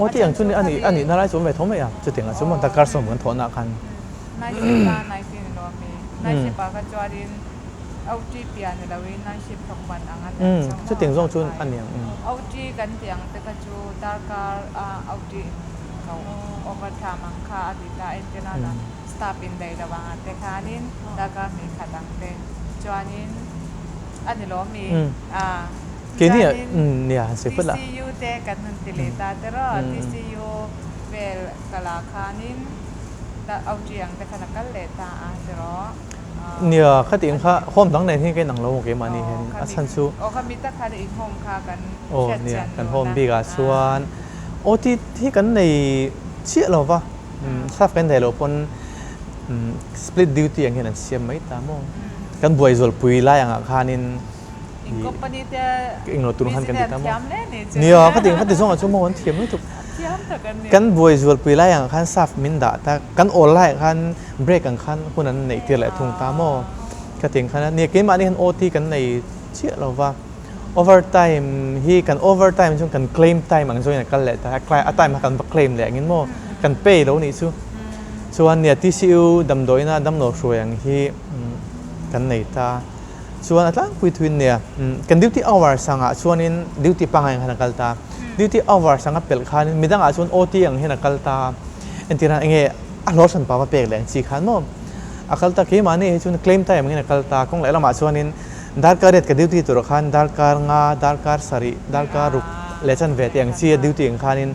OT ang chu ani ani na lai chu awm ve tho mai a chutiang ah chu maw darkar sawm kan thawhna ah khan. Night shift a night shift ni lo ami night shift ah kha chuanin OT pian ni loin night shift thawk man ang a niang chu maw Chutiang zawng chu a niang. OT kan tih ang te kha chu darkar a OT in ko overtime ang kha a ti ta entir nana staff in daih lo ang te khanin darkar hnih khat ang te chuanin a ni lo mi a chuanin TCU te kan han ti leh ta te rawh TCU vel kal ah khanin OT ang te khan a kal leh ta a ti rawh. Nia, khatiang kha home dang nen hian ka inang lo maw keimahni hian a chhan chu. Aw khami tak khan in home kha kan hriat chian lo na. Kan home bik ah chuan OT hi kan nei chiah lo va, staff kan nei lo pawn Split duty ang hian an siam mai ta maw? Kan buai zualpui lai angah khanin In company te englo tur khan kan ti ta maw? Thiam hle ni chu. Nia, ka ti ka ti zawngah chu maw an thiam lutuk. Thiam tak an ni. Kan buai zualpui lai angah khan staff min dah ta, kan awl laiah khan break ang khan hun an neih tir leh thung ta maw? Ka ti ang khan a, nia keimahni khan OT kan nei chiah lo va, overtime hi kan overtime chuan kan claim time ang zawngin a kal leh ta, a time kha kan va claim leh angin maw kan pay lo nih chu. Chuan nia TCU damdawiina damlo hruai ang hi kan nei ta. Chuan a tlangpui thuin nia kan duty hours angah chuanin duty pangngai ang khan a kal ta. Duty hours anga pelh khanin midangah chuan OT ang hian a kal ta. Entirah enge a hlawh hran pa va pek leh ang chi khan maw a kal ta. Keimahni hi chuan claim time angin a kal ta. Kawng leh lamah chuanin Darkar riat ka duty turah khan darkar nga, darkar sarih, darkar ruk leh chan ve tih ang chi a duty ang khanin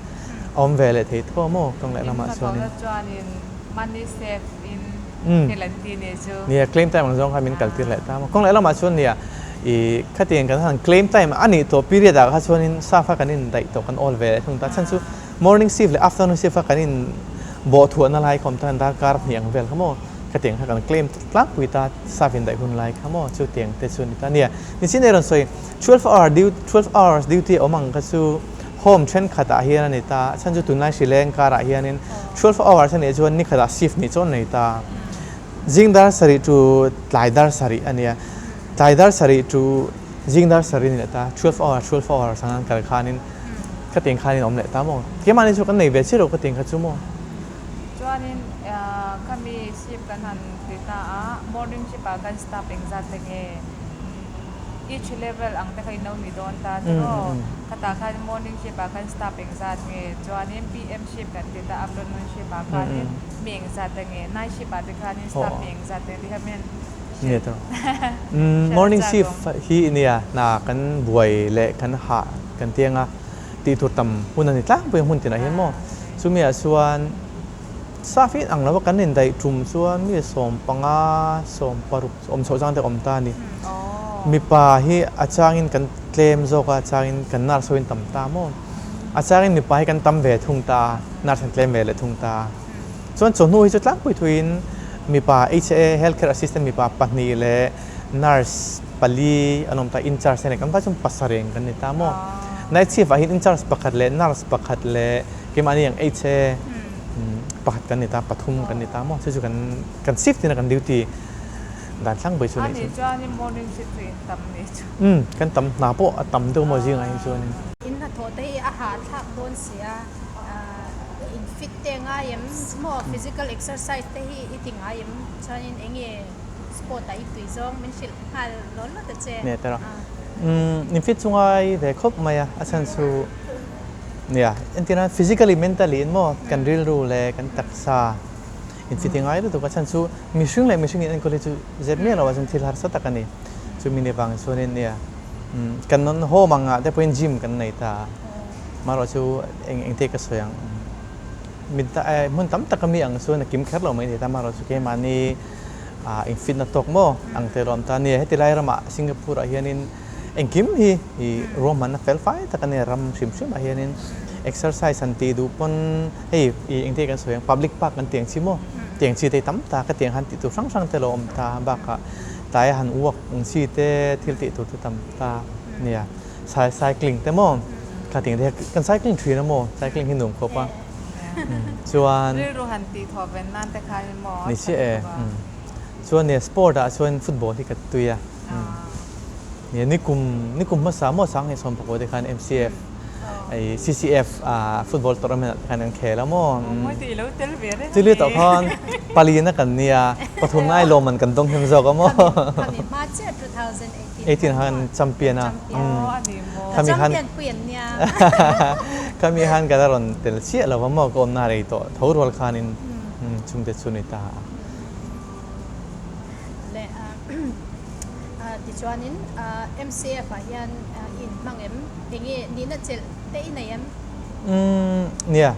a awm ve leh thei tho maw ka ngaih lamah chuanin. In chuanin money save in thil an ti nih chu. Nia, claim time ang zawng khan min kaltir leh ta maw. Kawng leh lamah chuan nia i khatiang kan han claim time a nih tawh period ah kha chuanin staff kha kan indaih tawh kan awl ve leh thung ta. Chhan chu morning shift leh afternoon shift kha kan in bawhthuahna lai kha awm ta darkar hnih ang vel kha maw. Khatiang kha kan claim tlangpui ta staff in daih hun lai kha maw chu tiang te chu ni ta nia. Nichin ei rawn sawi 12 hour duty 12 hours duty awm ang kha chu home thenkhat ah hian a ni ta a chhan chu tunlai hrileng karah hianin 12 hours a nih chuan ni khatah shift nih chuan nei ta. Zing dar sarih chu tlai dar sarih a nia tlai dar sarih chu zing dar sarih a ni leh ta 12 hour 12 hours ang an kal khanin khatiang khanin awm leh ta maw. Keimahni chu kan nei ve chiah lo khatiang kha chu maw. Chuanin khami shift kan han ti ta a, morning shift ah khan staff engzat te nge each level ang te kha in lo ni dawn ta tiraw? Khatah khan morning shift ah khan staff engzat nge? Chuanin PM shift kan ti ta afternoon shift ah khanin mi engzat te nge? Night shift ah te khanin staff mi engzat te nge? Ti kha min hrilh Morning shift hi nia hna kan buai leh kan hah kan ti anga. Tih tur tam hun a ni tlangpui a hmun tinah hian maw chumi ah chuan staff in ang lova kan indaih tum chuan mi 15 16 awm chhoh chang te awm ta a ni. Mipa hi a changin kan tlem zawk a, a changin kan nurse ho in tam ta maw. A changin mipa hi kan tam ve thung ta a, nurse an tlem ve leh thung ta a. Chuan chawhnu hi chu tlangpui thuiin mipa HA health care assistant mipa pahnih leh nurse pali an awm ta in charge te kan vai chuan pasareng kan ni ta maw night shift ah hian in charge pakhat leh nurse pakhat leh keimahni ang HA pakhat kan ni ta pathum kan ni ta maw chu chu kan kan shift in a kan duty dan thlang pawh chu ni chu chuanin morning shift chu in tam ni chu um kan tam hna pawh a tam deuh maw zingah hi chuanin in hnathawh te hi a hahthlak dawn sia in fit te ngai em maw physical exercise te hi i ti ngai em chuanin enge Sport ah i tui zawng min hrilh nghal lawl lawt a che. Nia tawrh a. Umm in fit chu ngai ve khawp mai a, a chhan chu nia entirna physically mentally in maw kan rilru leh kan taksa in fit hi ngai lutuk a chhan chu mihring leh mihring in enkawl hi chu zep miah lo ah chuan thil harsa tak a ni. Chumi ni vang chuanin nia kan nawn home angah te pawhin gym kan nei ta a, marawh chu eng engte ka sawi ang. Hmun tam taka mi ang chuan a kim kher lo mai thei ta marawh chu keimahni in fit na tawk maw ang te lawm ta nia heti lai ramah Singapore ah hianin engkim hi i ruahmanna fel fai tak a nia ram hrim hrim ah hianin exercise han tih duh pawn hei i engte kan sawi ang public park kan tih ang chi maw tiang chi te tam tak a tiang han tih tur hrang hrang te lo awm ta bakah tlai a han walk ang chi te thil tih tur te tam ta nia. Cycling te maw? Kha ting te kan cycling thin a maw? Cycling hi nuam khawp a. Chuan Rilru han tih thawh ven nan te kha hi maw? Ni chiah e. Chuan nia sport ah chuan football hi ka tui a. Nia nikum nikum hmasa maw sang hei sawm pakua te khan MCF ei CCF football tournament ah te khan kan khel a maw? Mawi tih ilo tel ve reng a ni. Chuli tawh khan palina kan nia pathum nai lawmman kan dawng hnem zawk a maw? Khami hma chiah 2018. 18 han champion a. Khami han champion pui an nia. Khami han ka la rawn tel chiah lo va maw ka awmna rei tawh tho rual khanin chungte chu ni ta. Le tichuanin MCF ah hian i inhmang em? Enge nihna chelh te i nei em? Nia,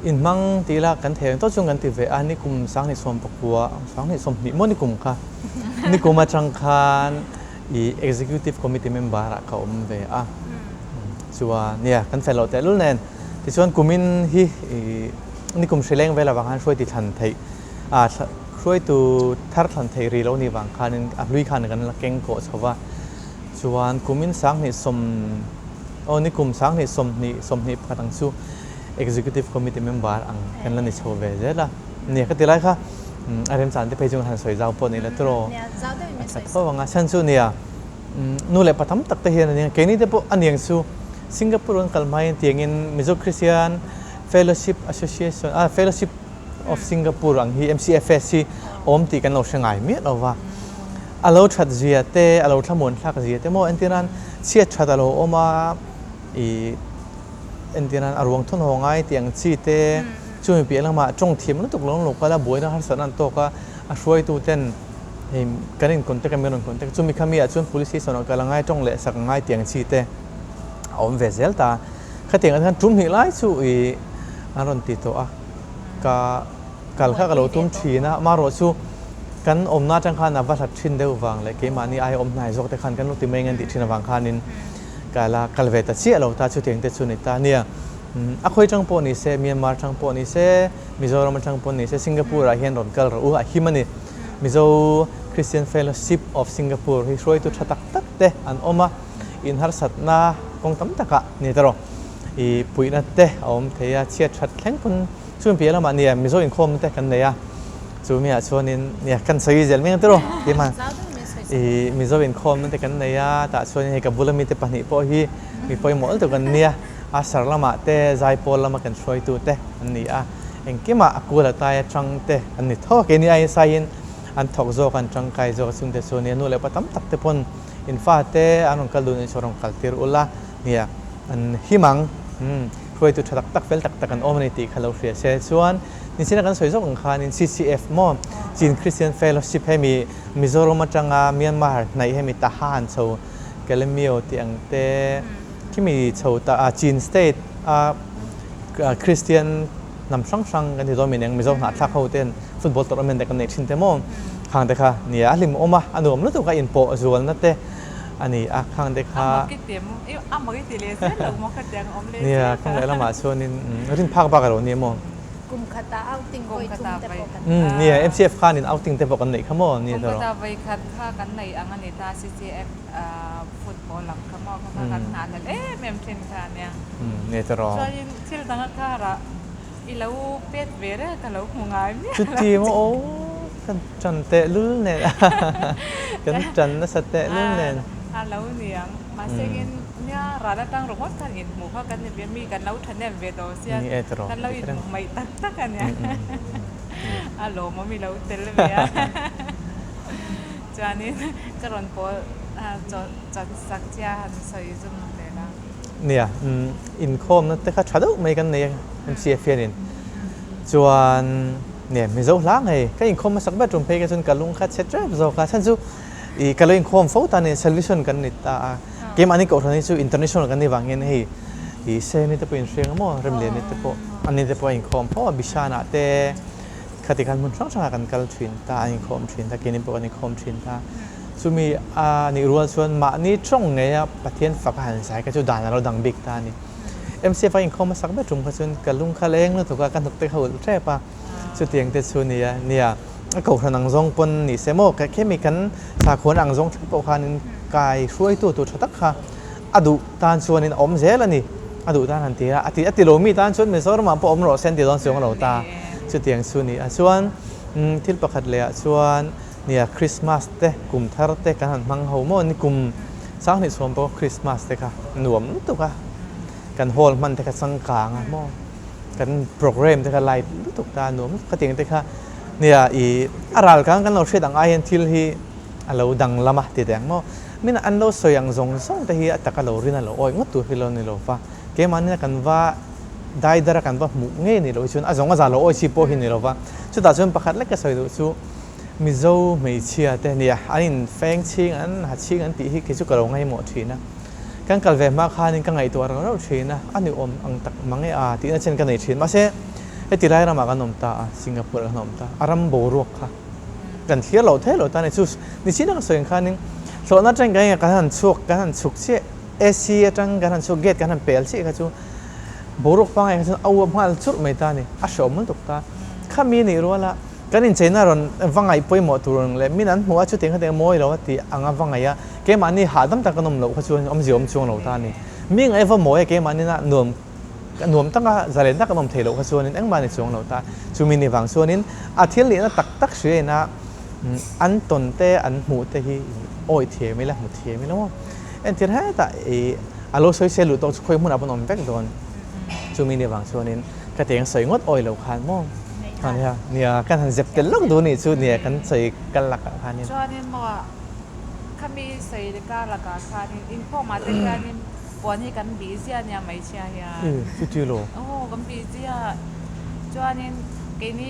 inhmang tih ila kan thei ang tawh chuan kan ti ve a, nikum 2019 2020 maw nikum kha. Nikum atang khan i Executive Committee member ah ka awm ve a. Chuan nia kan fel loh tehlul nen tichuan kumin hi i nikum hrileng vel avang khan hruai ti thlan theih a Hruaitu thar thlan theih rih lo nih vang khanin a hlui khan kan la keng kawh chho va. Chuan kumin 20 aw ni kum 20 20 21 ang chu Executive Committee member ang kan la ni chho ve zel a. Nia ka ti lai kha a remchan te phei chu han sawi zau pawh ni la tiraw. A tha tho ang a. Chhan chu nia nu leh pa tam tak te hian a nia keini te pawh a niang chu Singapore an kal hmain tiangin Mizo Christian Fellowship Association ah Fellowship of Singapore ang hi MCFS hi awm tih kan lo hre ngai miah lo va. A lo that zia te, a lo thlamuan thlak zia te maw entir nan chhiat that a lo awm a, ih entir nan a ruang thawn haw ngai tih ang chi te, chumi piah lamah tawng thiam lutuk lo an lo kal a, buaina harsatna an tawk a, a hruaitu ten hei kan in contact a, min rawn contact chumi kha mi ah chuan police station ah kal a ngai, tawng leh sak a ngai tih ang chi te a awm ve zel ta. Khatiang ah khan tum hnih lai chu ih an rawn ti tawh a. Ka kal kha ka lo tum thin a, amaherawh chu kan awmna atang khan a va hlat thin deuh vang leh keimahni aia awm hnai zawk te khan kan lo ti mai ngan tih thin avang khanin ka la kal ve ta chiah lo ta, chutiang te chu ni ta nia. A khawi tang pawh ni se, Myanmar tang pawh ni se, Mizoram atang pawh ni se, Singapore ah hian rawn kal rawh u, a him a ni. Mizo Christian Fellowship of Singapore hi hruaitu tha tak tak te an awm a, inharsatna kawng tam takah ni ta rawh. I puihna te a awm thei a, chhiat that thleng pawn chumi piah lamah nia Mizo inkhawmna te kan nei a, chumi ah chuanin nia kan sawi zel mai ang tiraw keimah i Mizo inkhawmna te kan nei a, tah chuanin hei ka bula mite pahnih pawh hi mi pawimawh lutuk an nia, a sar lamah te zaipawl lama kan hruaitu te an ni a, engkimah a kul atai atang te an ni tho a, keini aiin saiin an thawk zawk an tangkai zawk a chungte chu nia nu leh pa tam tak te pawn in fate an rawn kal dun in saw rawn kal tir ula. Nia, an him ang. Umm, hruaitu tha tak tak, fel tak tak an awm a ni tih kha lo hria se. Chuan, nichina kan sawi zawk ang khanin CCF maw, Chin Christian Fellowship hemi Mizoram atanga Myanmar hnaih hemi Tahan chho Kalemyo tih ang te, khimi chho ta a Chin State a Christian hnam hrang hrang kan ti dawn mi eng Mizo hnahthlak ho ten football tournament te kan neih thin te maw, khang te kha nia a hlimawm a, a nuam lutuk a inpawh zualna te. A ni a, khang te kha. A mak i ti maw? A mak i ti leh zel lo maw khatiang awm leh zel Nia, kawng leh lamah chuanin rin phak bak a lo ni maw? Kum khatah outing vawi thum te pawh kan nei. Nia, MCF khanin outing te pawh kan neih kha maw? Nia Kum khatah vawi khat kha kan nei ang a ni ta, CCF football lam kha maw? Kha kha kan nghah hlel em em thin kha a nia. Nia tiraw. Chuanin thil dang a karah i lo pet ve reng ka lo hmu ngai miah lo. Chuti maw? Aw. Kan ṭan tehlul nen kan ṭan nasa tehlul nen. A lo niang. Mahse in nia ral atang ringawt khan inhmuh kha kan ni ve mi kan lo ṭhahnem ve tawh sia kan lo inhmuh hmaih tak tak a nia. A lawmawm i lo tel ve a. Chuanin ka rawn pawl chat sak che a han sawi zum vel a. Nia, inkhawmna te kha ṭha deuh mai kan nei a MCF hianin. Chuan Nia, Mizo hla ngei, ka inkhawm hmasak ber tum phei kha chuan ka lung kha chhe tep zawk a, chhan chu ih ka lo inkhawm fo ta ni, salvation kan ni ta a, keimahni kohhran hi chu international kan ni vang hian hei ih Seni te pawh inhriang a maw, Remliani te pawh, ani te pawh a inkhawm fo a, Bishanah te khati khan hmun hrang hrangah kan kal thin ta, an inkhawm thin ta, keini pawh kan inkhawm thin ta. Chumi a nih rual chuan mahni tawng ngeia Pathian fak a han zai kha chu dan a lo dang bik ta a ni. MCF a inkhawm hmasak ber tum kha chuan ka lung kha leng lutuk a, ka hnuk te kha ulh tep a, chutiang te chu nia, nia a kohhran ang zawng pawn ni se maw, khemi kan sakhuan ang zawng thleng pawh khanin kai hruaitu tur tha tak kha a duh tan chuanin a awm zel a ni, a duh tan han ti a, a ti a ti lo mi tan chuan Mizoramah pawh awm rawh se an ti dawn chuang lo ta, chutiang chu ni a, chuan thil pakhat lehah chuan nia Christmas te kum thar te kan han hmang ho maw, ni kum 20 chhuam pawh Christmas te kha nuam lutuk a, kan hall hman te kha changkang a maw, kan program te kha light lutuk ta nuam lutuk khatiang te kha nia ih a ral kang kan lo hriat ang ai hian thil hi a lo danglam a ti teh ang maw, min an lo sawi ang zawng zawng te hi a taka lo rin a lo awih ngawt tur hi lo ni lo va, keimahni kan va dai dar a kan va hmuh ngei ni lo hi chuan a zawng a za lo awih chi pawh hi ni lo va, chutah chuan pakhat lek ka sawi duh chu. Mizo hmeichhia te nia, an in feng chhing, an ha chhing an tih hi kei chu ka lo ngaihmawh thin a. Kan kal ve hma khanin ka ngaihtuah rauh rauh thin a, a ni awm ang tak mang e a tihna chen ka nei thin. Mahse, heti lai ramah kan awm ta a, Singapore ah kan awm ta, a ram boruak kha kan thlir loh theih loh ta a ni. Chu nichina ka sawi ang khanin hlawhna atang kan kan han chhuak, kan han chhuk chiah, AC atang kan han chhuak, gate kan han pel chiah kha chu boruak pangngai kha chuan a uap nghal churh mai ta a ni, a hreawm lutuk ta. Khami nih ruala. Kan incheina rawn va ngaih pawimawh tur ang leh min an hmuh a chutiang khatiang a mawi lo a tih anga va ngaih a, keimahni hahdam tak kan awm loh kha chuan awmzia awm chuang lo ta a ni. Mi ngaih va mawi a keimahni na nuam nuam taka zalen tak kan awm thei loh kha chuanin engmah a ni chuang lo ta. Chumi ni vang chuanin a thil nihna tak tak hria ina an tawn te an hmuh te hi awih thiam ila hmu thiam ila maw. Entir hetah ih a lo sawi sel luh tawk chu khawi hmunah pawn awm vek dawn. Chumi ni vang chuanin ka teng sawi ngawt awih lo khan maw. Nia nia kan han zep tel lawk duh nih chu nia kan sawi kal lakah khanin. Chuanin maw khami sawi kar lakah khanin inkhawmah te hianin puan hi kan bih ziah nia hmeichhia hian. E chuti lo. Aw kan bih ziah. Chuanin keini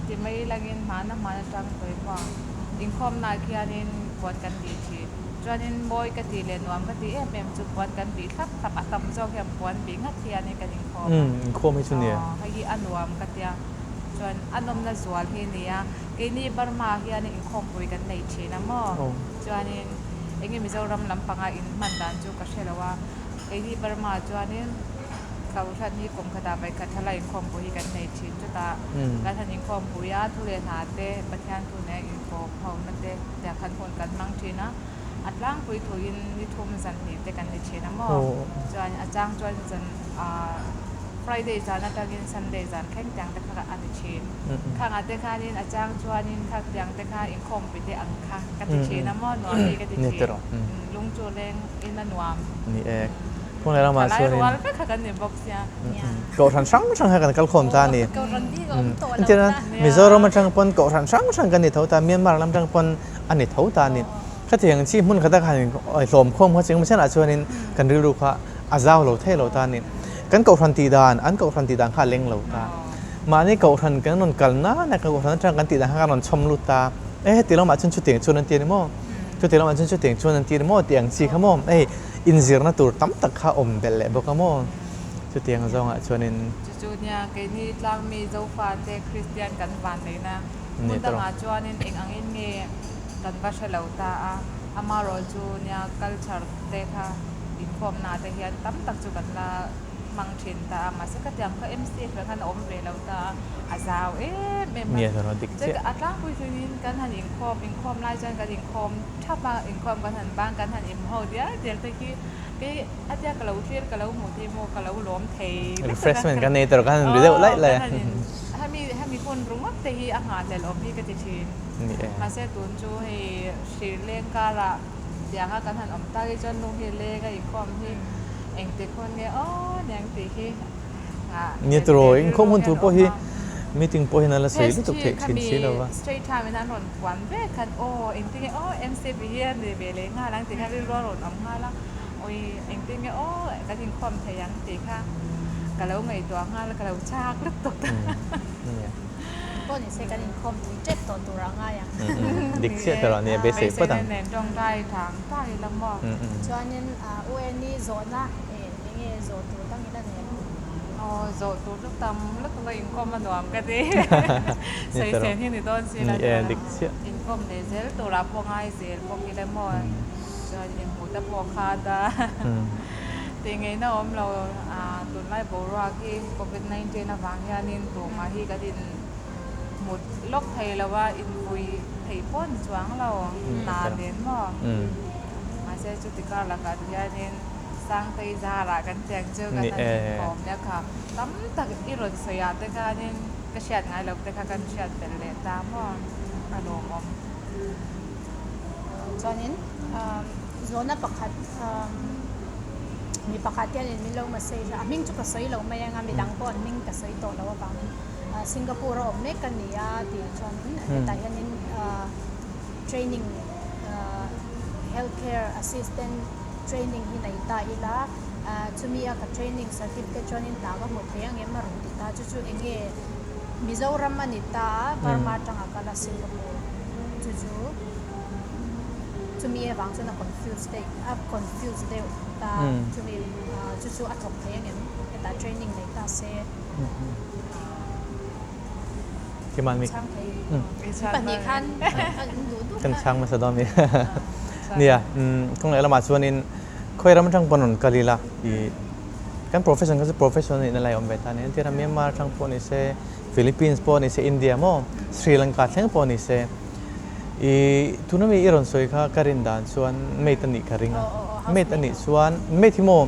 ti mai langin hmana hmana tang tawi maw inkhawmnaah khianin puan kan bih thin. Chuanin mawi ka tih leh nuam ka tih em em chu puan kan bih thlap thlap a tam zawk hian puan bih ngat hianin kan inkhawm a. Umm inkhawm hi chu nia. Aw hei hi a nuam ka tia. Chuan a nawmna zual hi nia. Keini Burma ah hianin inkhawmpui kan nei thin a maw. Chuanin enge Mizoram lampanga in hman dan chu ka hre lo a. Keini Burma ah chuanin Kohhran hi kum khatah vawikhat thala inkhawmpui hi kan nei thin. Chutah kan han inkhawmpui a, thu leh hna te, Pathian thu nen inkawm hona te tiang khan hun kan hmang thin a. A tlangpui thuin ni thum zan hnih te kan ni thin a maw? Chuan a chang chuan zan Friday zan atangin Sunday zan thleng tiang te kha a ni thin. Khangah te khanin a chang chuanin kha tiang te kha inkhawmpui te ang kha ka ti thin a maw? Nuam hi ka ti thin. Lung chu leng in a nuam. Ni e. Kawng leh ramah chuanin. Thalai rual vek kha kan ni bawk sia. Kohhran hrang hrang kha kan kal khawm ta a ni. Kohhran bik a awm tawh lo ta. Mizoram atang pawn kohhran hrang hrang kan ni tho ta, Myanmar lam atang pawn a ni tho ta a ni. Khatiang chi hmun khata khan hlawm khawm kha chengemaw chenah chuanin kan rilru kha a zau lo thei lo ta a ni. Kan kohhran tih dan, an kohhran tih dan kha a leng lo ta. Mahni kohhran kan rawn kal nana kan kohhran atang kan tih dan kha kan rawn chhawm lut ta. E heti lamah chuan chutiang chuan an ti a ni maw? Chutiang lamah chuan chutiang chuan an ti a ni maw? Tih ang chi kha maw? Hei inzirna tur tam tak kha awm belh leh bawk a maw? Chutiang zawngah chuanin. Chu chu nia keini tlangmi Zofate Kristian kan van neihna hmun dangah chuanin eng angin nge kan va hre lo ta a, amarawh chu nia culture te kha inkhawmnaah te hian tam tak chu kan la hmang thin ta a, mahse khatiang kha MCF ah khan a awm ve lo ta a, a zau em em a. A tlangpui chuanin kan han inkhawm, inkhawm lai chuan kan inkhawm thap a, inkhawm kan han bang, kan han inho dial dial te khi kei a tia ka lo thlir ka lo hmuh thei maw ka lo lawm thei vek a. Refreshment kan nei tur kan han ri deuh laih laih a. Hemi hemi hun ringawt te hi a nghahhlelh awm hi ka ti thin. Mahse tun chu hei hrilh leng karah tianga kan han awm tak hi chuan lung hi leng a inkhawm hi engtik hun nge aw niang tih hi nghah Nia tiraw inkhawm hun tur pawh hi meeting pawh hian a la sawi lutuk theih thin si lo va. Straight time in an rawn puan vek khan aw engtin nge aw MCP hi a ni ve leh nghal ang tih kha rilru a rawn awm nghal a, awi engtin nge aw kan inkhawm thei ang tih kha ka lo ngaihtuah nghal a ka lo chak lutuk ta. Pawh ni se kan inkhawm thei tep tawh tur a ngai ang. Dik chiah tur a nia beisei phawt ang. Beiseina nen tawngtai thang ta ila maw. Chuanin UNI zawhna enge zawh tur dang ila nei ang? Aw zawh tur chu tam lutuk a inkhawm a nuam ka ti. Sawisel hi ni dawn si la chuan inkhawm leh zel turah pawh ngai zel bawk ila maw. Chuan inhmuh te pawh kha ta. Tih ngeihna awm lo tunlai boruak hi covid 19 avang hianin tumah hi kan in mut lawk thei lo a, invui theih pawh ni chuang lo hna nen maw. Mahse chuti kar lakah ti hianin Sangtei zarah kan tiang chu kan han inkawm nia kha tam tak i rawn sawi ah te khanin ka hriat ngai lo te kha kan hriat belh leh ta maw a lawmawm. Chuanin zawhna pakhat mi pakhat hianin min lo message a, a hming chu ka sawi lo mai anga midang pawh an hming ka sawi tawh loh avangin Singapore a awm mek ka ni a tih chuanin hetah hianin training health care assistant training hi nei ta ila chumi a ka training certificate chuanin hna ka hmu thei ang em a rawn ti ta chu chu enge Mizoram a ni ta a, Burma atanga kal a Singapore chu chu chumi avang chuan a confuse deuh a confuse deuh ta chumi chu chu a thawk thei angem hetah training nei ta se chhang thei pahnih khan an duh duh kan chhang hmasa dawn a ni nia kawng leh lamah chuanin khawi ram atang pawn rawn kal ila ih Kan profession kha chu profession a nihna lai a awm ve ta a ni. Entir a Myanmar atang pawh ni se, Philippines pawh ni se, India maw, Sri Lanka thleng pawh ni se. I tuna mi i rawn sawi kha ka rin dan chuan maid a nih ka ring a. Maid a nih chuan maid hi maw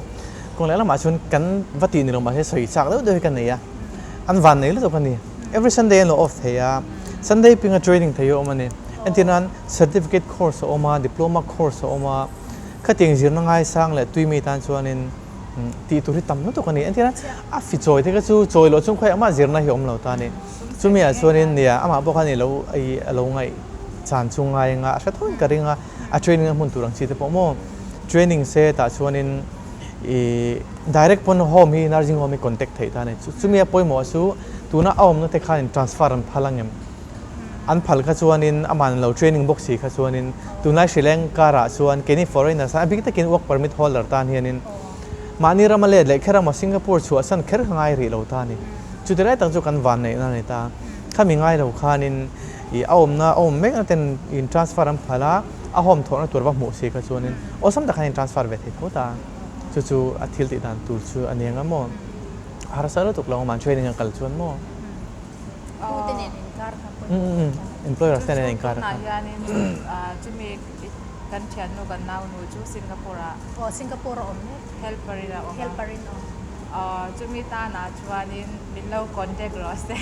kawng leh lamah chuan kan va tih ni lo mahse sawi chak deuh deuh hi ka nei a. An van nei lutuk a ni. Every Sunday an lo off thei a, Sunday pinga training thei a awm a ni. Entir nan certificate course a awm a, diploma course a awm a, khatiang zirna ngaisang leh tui mi tan chuanin tih tur hi tam lutuk a ni. Entir nan a fi chawi te kha chu chawi loh chung khawiah mah zirna hi a awm lo ta a ni. Chumi ah chuanin nia amah pawh khan i lo i a lo ngaih chan chu ngai anga a hre tho in ka ring a, a training a hmun tur ang chi te pawh maw training se tah chuanin i direct pawn home hi nursing home hi contact theih ta a ni. Chumi a pawimawh chu tuna a awmna te khanin transfer an phal ang em? An phal kha chuanin amah lo training bawk si kha chuanin tunlai hrileng karah chuan keini foreigners a bik takin work permit holder tan hianin mahni rama let leh kher emaw Singapore chhuahsan kher kha ngai rih lo ta a ni. Chuti lai tak chu kan van neihna a ni ta. Khami ngai lo khanin ih a awmna a awm mek na ten in transfer an phal a, a home thawhna tur va hmuh si kha chuanin awlsam tak khan in transfer ve thei tho ta. Chu chu a thil tih dan tur chu a ni ang a maw? A harsa lutuk lo ang mahni training a kal chuan maw? Tute nen inkar kha pawimawh tak a. Employer te nen inkar kha. Tunah hianin chumi kan thiannu kan naunu chu Singapore ah. Aw Singapore a awm mek. Helper in a awm a. Helper in a awm. Aw chumi tanah chuanin min lo contact rawh se.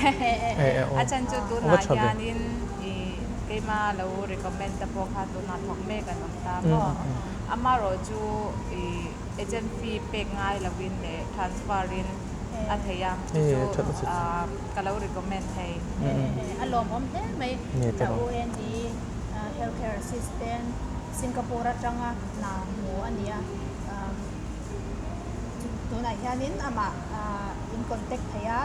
A chhan chu tunah hianin i keima lo recommend te pawh kha tunah thawk mek an awm ta maw. Amaherawh chu i agent fee pek ngai lovin leh transfer in a thei a, chu chu ka lo recommend thei. A lawmawm hle mai. Ta U Andy healthcare assistant Singapore atanga hna hmu a ni a. Tunah hianin amah in contact thei a,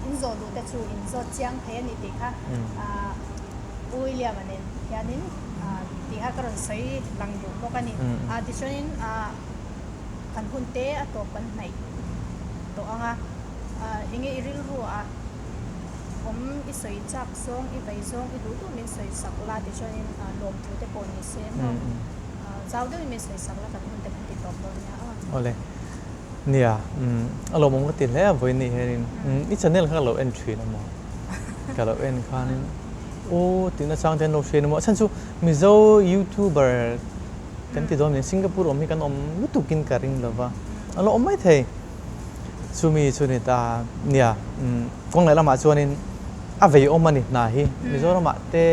in zawh duh te chu in zawt chiang thei a ni tih kha U William-a nen hianin tih kha ka rawn sawi lang duh bawk a ni. Tichuanin kan hun te a tawp kan hnaih tawh ang a, enge i rilru ah awm i sawi chak zawng, i vei zawng, i duh duh min sawi sak la tichuanin lawmthu te pawh ni se maw zau deuhin min sawi sak la kan hun te kan ti tawp dawn nia aw. Awle. Nia, a lawmawm ka ti hle a vawiin nih hianin i channel kha ka lo en thin a maw? Ka lo en khanin aw tihna chang te an lo hriat a maw? A chhan chu Mizo youtuber kan ti dawn nen Singapore awm hi kan awm lutukin ka ring lo va, a lo awm mai thei. Chumi chu ni ta nia, kawng leh lamah chuanin a vei awm a ni hna hi. Mizoramah te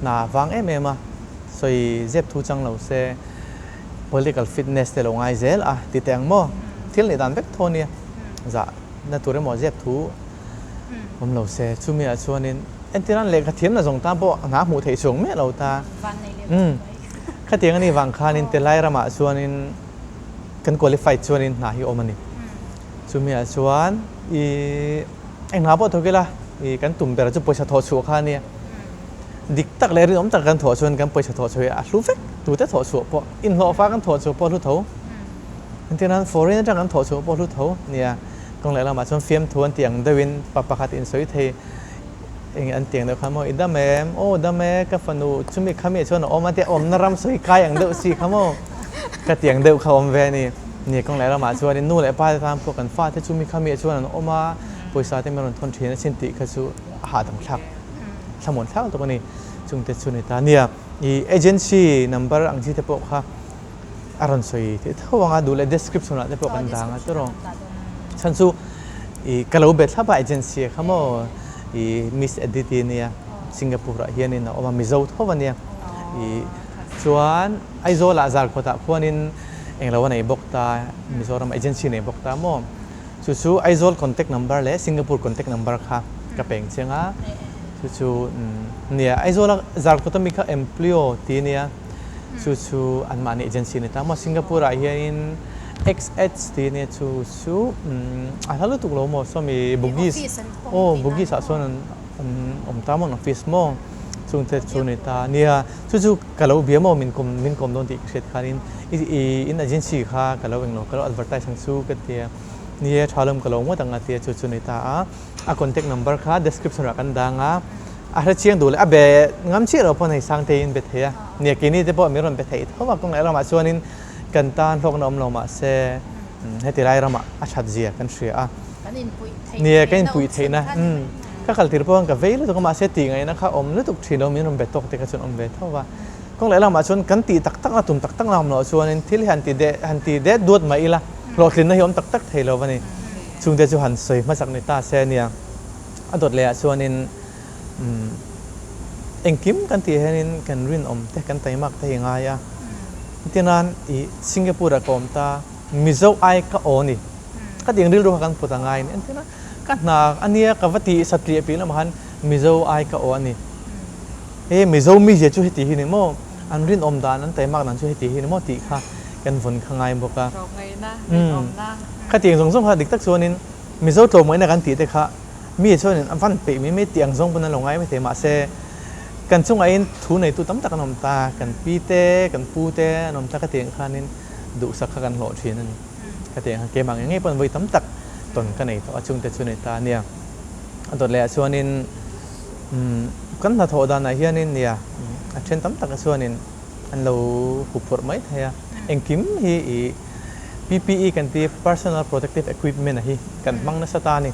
hna vang em em a, sawi zep thu chang lo se political fitness te lo ngai zel a ti teh ang maw? Thil nih dan vek tho a nia, zah na tur emaw zep thu awm lo se. Chumi ah chuanin entir an lehkha thiam na zawng tan pawh hna hmuh theih chuang miah lo ta. Khatiang a nih vang khanin Telai ramah chuanin kan qualified chuanin hna hi awm a ni. Chumiah chuan i eng hna pawh thawk ila i kan tum ber chu pawisa thawh chhuah kha a nia. Dik tak leh rinawm tak kan thawh chuan kan pawisa thawh chhuah hi a hlu vek. Tute thawh chhuah pawh inhlawhfa kan thawh chhuah pawh a hlu tho. Engtin nan foreign atang kan thawh chhuah pawh a hlu tho nia. Kawng leh lamah chuan fiamthu an tih ang deuhin pa pakhat insawi thei. Eng an tiang deuh kha maw i dam em? Aw dam e, ka fanu chumi khami chuan a awm a tia awmna ram sawi kai ang deuh si kha maw? Ka tiang deuh kha awm ve a ni. Ni kawng leh ramah chuanin nu leh pa te tan pawh kan fate chumi khami chuan an awm a, pawisa te min rawn thawn thin a sin tih kha chu a hahdam thlak thlamuan thlak lutuk a ni. Chungte chu ni ta nia i agency number ang chi te pawh kha a rawn sawi theih tho ang a, duh leh description ah te pawh kan dang a tawrh. Chhan chu i ka lo bet thlap a agency kha maw i Miss Edith i nia Singapore ah hianin a awm a Mizo tho a nia i chuan Aizawl ah Zarkawt ah khuanin englo a nei bawk ta Mizoram agency nei bawk ta maw chu chu Aizawl contact number leh Singapore contact number kha ka peng chiang a chu chu nia Aizawl a Zarkawt ami kha Empleo ti nia. Chu chu anmahni agency a ni ta maw? Singapore ah hianin XH tih ania chu chu a hla lutuk lo maw? Sawmi Bugis aw Bugis ah sawn an awm ta maw an office maw? Chung te chu a ni ta nia chu chu ka lo bia maw min kawm min kawm dawn tih ka hriat khanin i in agency kha ka lo englo ka lo advertise ang chu ka tia nia tha lawm ka lo ngawt ang a tia chu chu a ni ta a a contact number kha description ah kan dang a. A hre chiang duh leh a be ngam chiah lo pawh hei Sangteiin be thei a. Nia keini te pawh min rawn be thei tho a, kawng leh ramah chuanin kan tan hlawkna awm lo mahse heti lai ramah a that zia kan hria a. Kan inpuih theih Nia kan inpuih theihna Ka kal tir pawh khan ka vei lutuk a, mahse tih ngaihna kha awm lutuk thin lo, min rawn be tawk te kha chuan awm ve tho va. Kawng leh lamah chuan kan tih tak tak na, tum tak tak na awm loh chuanin thil hi han ti deh, han ti det duat mai ila, hlawhtlinna hi awm tak tak thei lo va ni. Chungte chu han sawi hmasak ni ta se nia. A dawt lehah chuanin umm engkim kan tih hianin kan rinawm te, kan taimak te hi ngai a. Tinan i Singapore ah ka awm ta, Mizo ai ka aw ni. Ka tih ang rilru kha kan put a ngai a ni. Engtin a ka hna a nia ka va tih satliah piah lamah khan Mizo ai ka aw a ni. He Mizo mizia chu heti hi ni maw? An rinawm dan, an taimak dan chu heti hi ni maw tih kha kan vawn kha ngai bawk a. Tlawmngaihna, rinawmna. Khatiang zawng zawng kha dik tak chuanin Mizo tlawmngaihna kan tih te kha mi chuanin a van peih mai mai tih ang zawng pawn an lo ngai maithei mahse kan chungahin thu neitu tam tak an awm ta, kan pi te, kan pu te an awm ta khatiang khanin duhsak kha kan hlawh thin a ni. Khatiang khan keimah ngei ngei pawn vawi tam tak tawn ka nei tawh a, chungte chu nei ta a nia. A dawt lehah chuanin Kan hnathawh danah hianin nia a then tam taka chuanin an lo huphurh mai thei a, engkim hi i PPE kan ti Personal Protective Equipment a hi kan hmang nasa ta a ni.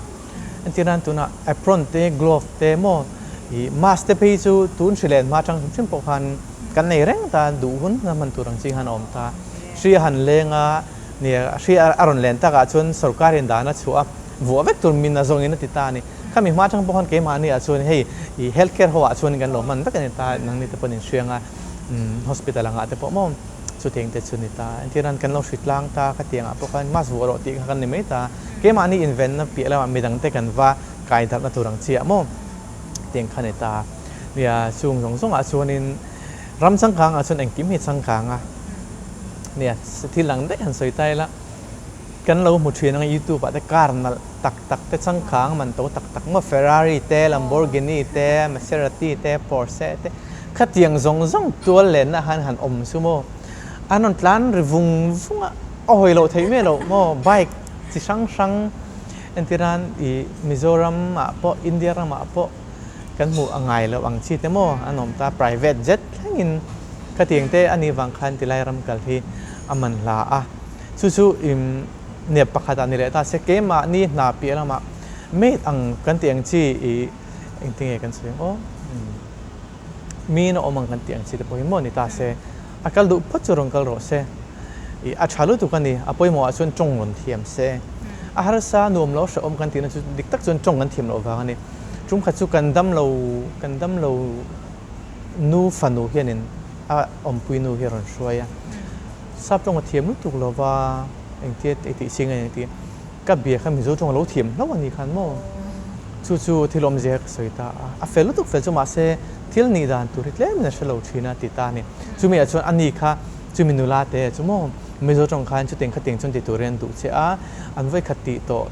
Entir nan tunah apron te, glove te maw i mask te phei chu tun hri len hma atang hrim hrim pawh khan kan nei reng ta, duh hun huna hman tur ang chi khan a awm ta. Hri a han leng a, nia hri a rawn len takah chuan sorkarin dan a chhuah a, vuah vek tur min a zawngin a ti ta a ni. Khami hma atang pawh khan keimahni ah chuan hei i health care ho ah chuan kan lo hman vek a ni ta, nangni te pawh an inhriang a, hospital angah te pawh maw chutiang te chu ni ta. Entir nan kan lo hri tlang ta ka tiang ah pawh khan mask vuah rawh tih kha kan ni mai ta. Keimahni invenna piah lamah midang te kan va kai darhna tur ang chi ah maw tiang kha ni ta. Nia chung zawng zawng ah chuanin ram changkang ah chuan engkim hi changkang a, nia thil dang daih han sawi ta ila. Kan lo hmu thin ang youtube ah te car nalh tak tak te changkang man to tak tak maw Ferrari te Lamborghini te Maserati te Porsche te khatiang zawng zawng tual lenna khan han awm chu maw an rawn tlan ri vung vung a a hawi loh theih miah loh maw bike chi hrang hrang entir nan ih Mizoram ah pawh India ram ah pawh kan hmuh a ngai loh ang chi te maw an awm ta private jet thlengin khatiang te anih vang khan tilai ram kal hi a man hla a. Chu chu im nep pakhat ah ni leh ta se, keimahni hna piah lamah mate ang kan tih ang chi i engtinge kan sawi ang aw, miin a awm ang kan tih ang chi te pawh hi maw ni ta se, a kal duh phawt chu rawn kal rawh se, i a tha lutuk a ni, a pawimawh ah chuan tawng rawn thiam se, a harsa nuam lo hrehawm kan tihna chu dik tak chuan tawng kan thiam loh vang a ni, tum khat chu kan dam lo kan dam lo nu fanu hianin a awmpui nu hi a rawn hruai a. Sap tawng a thiam lutuk lo va, engtia ei tih ching a ni tih ka bia kha Mizo tawng a lo thiam hlauh a ni khan maw? Chu chu thil awmzia ka sawi ta a, a fel lutuk fel chu mahse thil nih dan tur hi tlemin a hre lo thin a ti ta a ni. Chumi ah chuan a ni kha chumi nula te chu maw Mizo tawng khan chutiang khatiang chuan ti turin an duh che a, an vawikhat tih tawh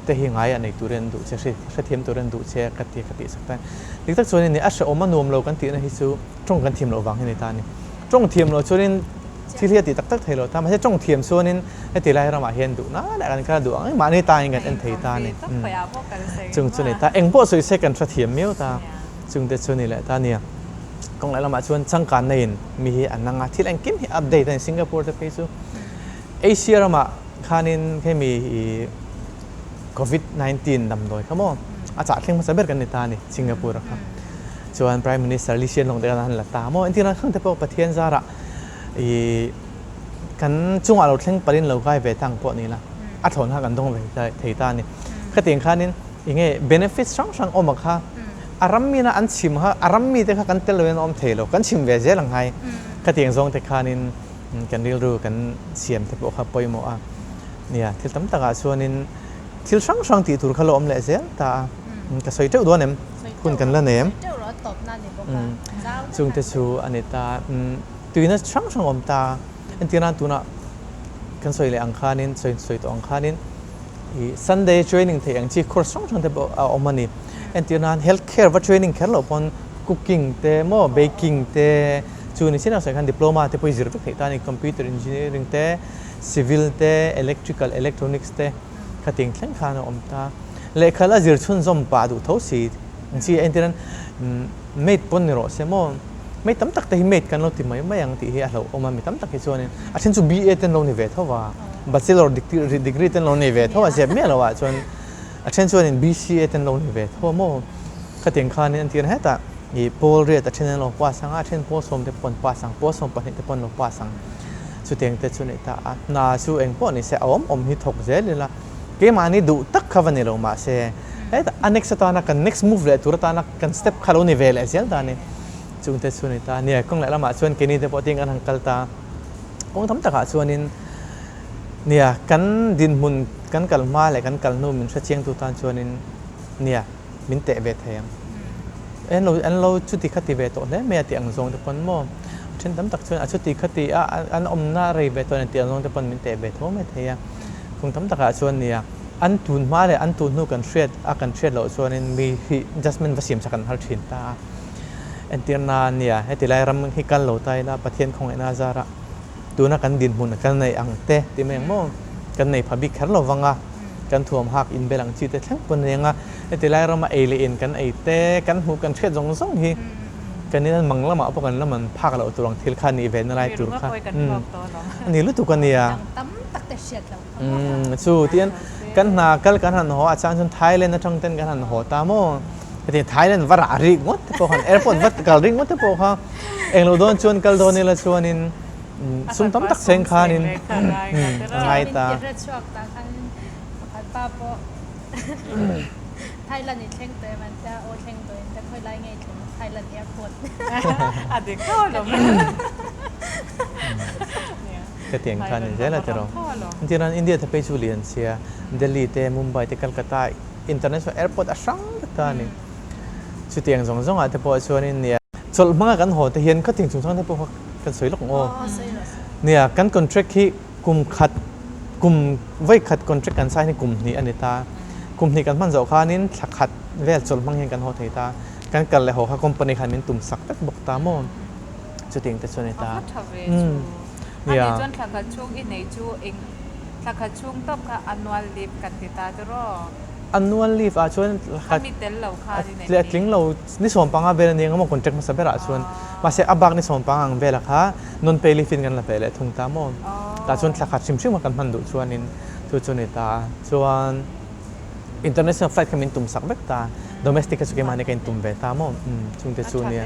te hi ngai a nei turin an duh che, hrethiam turin an duh che ka ti ka tih sak ta a ni. Dik tak chuan a ni, a hrehawm a nuam lo kan tihna hi chu tawng kan thiam loh vang hi a ni ta a ni. Tawng thiam loh chuanin thil hi a tih tak tak thei lo ta, mahse tawng thiam chuanin heti lai ramah hian duh nai lai kan kal a duh ang mahni tain kan en thei ta a ni. Chung chu ni ta, eng pawh sawi se kan hre thiam miau ta, chung te chu ni leh ta a nia. Kawng leh lamah chuan changkan neiin mi hi an ang a, thil engkim hi update a ni Singapore te phei chu Asia ramah khanin hemi i Covid 19 damdawi kha maw a chah thleng hmasa ber kan ni ta a ni Singapore kha. Chuan Prime Minister Lee Hsien Loong te khan an la ta maw? Entir nan khang te pawh Pathian zarah i kan chungah lo thleng palhin lo kai ve ta ang pawh ni la, a thlawn kha kan dawng ve thei ta a ni. Khatiang khanin eng nge benefits hrang hrang awm a kha a ram mina an chhim kha a ram mite kha kan tel loin a awm thei lo, kan chhim ve zel ang hai. Khatiang zawng te khanin kan rilru kan siam te pawh kha pawimawh a. Nia, thil tam takah chuanin thil hrang hrang tih tur kha la awm leh zel ta a, ka sawi teuh dawn em? Hun kan la nei em? Chungte chu a ni ta. Tuina hrang hrang awm ta. Entir nan tunah kan sawi leh ang khanin, sawi sawi tawh ang khanin i Sunday training theih ang chi course hrang hrang te pawh a awm a ni. Entir nan health care va training kher loh pawn cooking te maw baking te chu ni chin ang sawi khan diploma te pawh i zir vek theih ta a ni. Computer engineering te, civil te, electrical, electronics te khatiang thleng khan a awm ta. Lehkha la zir chhunzawm pah duh tho si ang chi a entir an mate pawn ni rawh se maw mate tam tak te hi mate kan lo ti mai mai ang tih hi a hlauhawm a mi tam tak hi chuanin a then chu BA te an lo ni ve tho va bachelor degree te an lo nei ve tho a zep miah lo ah chuan a then chuanin BCA te an lo ni ve tho a maw. Khatiang khanin an tir hetah i pawl riat a then an lo pass ang a, a then pawl sawm te pawh an pass ang, pawl sawm pahnih te pawh an lo pass ang. Chutiang te chu a ni ta a, hna chu eng pawh ni se a awm awm hi thawk zel ila, keimahni duh tak kha va ni lo mahse hetah a next atana kan next move leh tur atana kan step kha lo ni ve leh zel ta a ni. Chung te chu a ni ta a nia, kawng leh lamah chuan keini te pawh tin kan han kal ta, kawng tam takah chuanin nia kan dinhmun kan kal hma leh kan kal hnu min hrechiangtu tan chuanin nia min teh ve thei ang. En lo an lo chuti kha ti ve tawh hle mai a tih ang zawng te pawn maw a then tam tak chuan a chuti kha ti a an awmna rei ve tawh a ni tih ang zawng te pawn min teh ve tho mai thei a. Kawng tam takah chuan nia an tun hma leh an tun hnu kan hriat a kan hriat loh chuanin mi hi judgement va siam sak an har thin ta a. Entir nan nia heti lai ram hi kal lo ta ila Pathian khawngaihna a zar a tuna kan dinhmun a kal nei ang te tih mai ang maw kan nei pha bik kher lo vang a kan thuam hak inbel ang chi te thleng pawn a ni ang a heti lai rama ei leh in kan ei te kan hmuh kan hriat zawng zawng hi kan in an mang lamah pawh kan la man phak loh tur ang thil kha nih ve na lai tur kha a ni lutuk a nia chu tian kan hna kal kan han haw a chang chuan Thailand atang ten kan han haw ta maw heti Thailand va rah rik ngawt te pawh khan airport va kal rik ngawt te pawh kha englo dawn chuan kal dawn ila chuanin sum tam tak seng khanin a ngai ta. Thailand i thleng tawh em an tia, aw thleng tawh em te khawi lai nge i thleng Thailand airport. A dik tho alawm. Ka tiang kha ni zel a tiraw. Engtir an India te phei chu lian sia, Delhi te, Mumbai te, Calcutta international airport a hrang vek ta a ni. Chutiang zawng zawngah te pawh chuanin nia chawlh hmanga kan haw te hian khatiang chungchang te pawh kha kan sawi lawk ang aw. Nia kan contract hi kum khat kum vawi khat contract kan sign hi kum hnih a ni ta. Kum hnih kan hman zawh khanin thla khat vel chawlh hmang hian kan haw thei ta. Kan kal leh haw kha company khan min tum sak vek bawk ta maw. Chutiang te chu a ni ta. A tha ve chu. A nih chuan thla khat chhung i nei chu eng thla khat chhung tawp kha annual leave kan ti ta tiraw? Annual leave ah chuan khat mi tel lo khan in a tling lo ni sawm panga vel a ni ang maw contract hmasa berah chuan mahse a bak ni sawm panga ang velah kha non pay leave in kan la ve leh thung ta maw tah chuan thla khat hrim hrim kha kan hman duh chuanin chu chu ni ta chuan international flight kha min tum sak vek ta domestic kha chu keimahni ka in tum ve ta maw chungte chu nia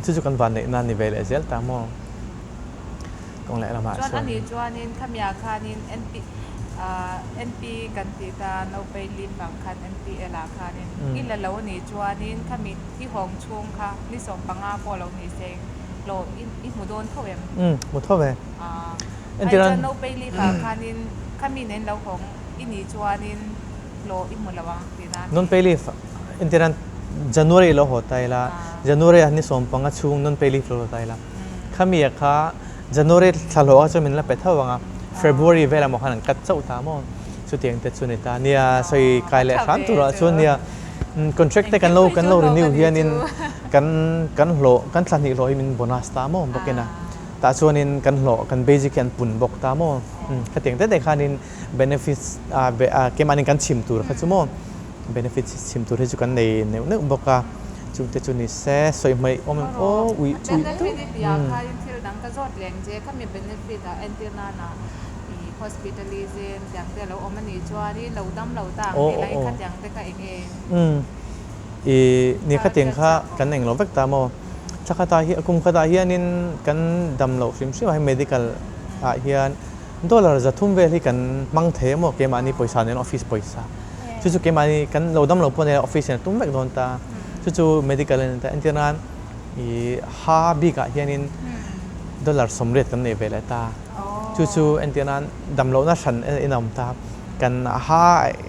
chu chu kan van neih na ni ve leh zel ta maw. Kawng leh lamah chuan. Chuan ani chuanin khamiah khanin NP NP kan tih ta Naupei lim vang khan NPL ah khanin i la lo nih chuanin khami i hawng chhung kha ni 15 pawh lo ni se hlawh i hmu dawn tho em? Umm hmu tho ve. Ai chuan Naupei lim ah khanin khami nen lo hawng i nih chuanin hlawh i hmu lo ang tihna a ni. Non-pay leave entirnan January lo haw ta ila January ah ni 15 chhung non-pay leave lo la ta ila Khami a kha January thla hlawh kha chuan min la pe tho ang a, February velah maw khan an cut chauh ta maw? Chutiang te chu ni ta. Nia, sawi kai leh hram turah chuan nia, contract te kan lo kan lo renew hianin kan kan hlawh kan thla hnih hlawh hi min bonus ta maw bawkin a, tah chuanin kan hlawh kan basic hi an pun bawk ta maw? Khatiang te te khanin benefits keimahni kan chhim tur kha chu maw? Benefits chhim tur hi chu kan nei neuh neuh bawk a, chungte chu ni se sawi hmaih awm em aw ui ui deuh. Benefit i ah khain thil dang ka zawt leng che khami benefit ah entir nana i hospitalism tiang te a lo awm a nih chuan i lo dam lo ta ang tih lai khatiang te kha eng nge? Umm i ni khatiang kha kan eng lo vek ta maw? Thla khatah hi kum khatah hianin kan dam loh hrim hrim ah hian medical ah hian Dollar 300 vel hi kan hmang thei emaw keimahni pawisa nen office pawisa chu chu keimahni kan lo dam lo pawh nen office in a tum vek dawn ta chu chu medical a ni ta entir nan ih ha bik ah hianin dollar 80 kan nei ve leh ta chu chu entir nan dam lohna hran in a awm ta kan ha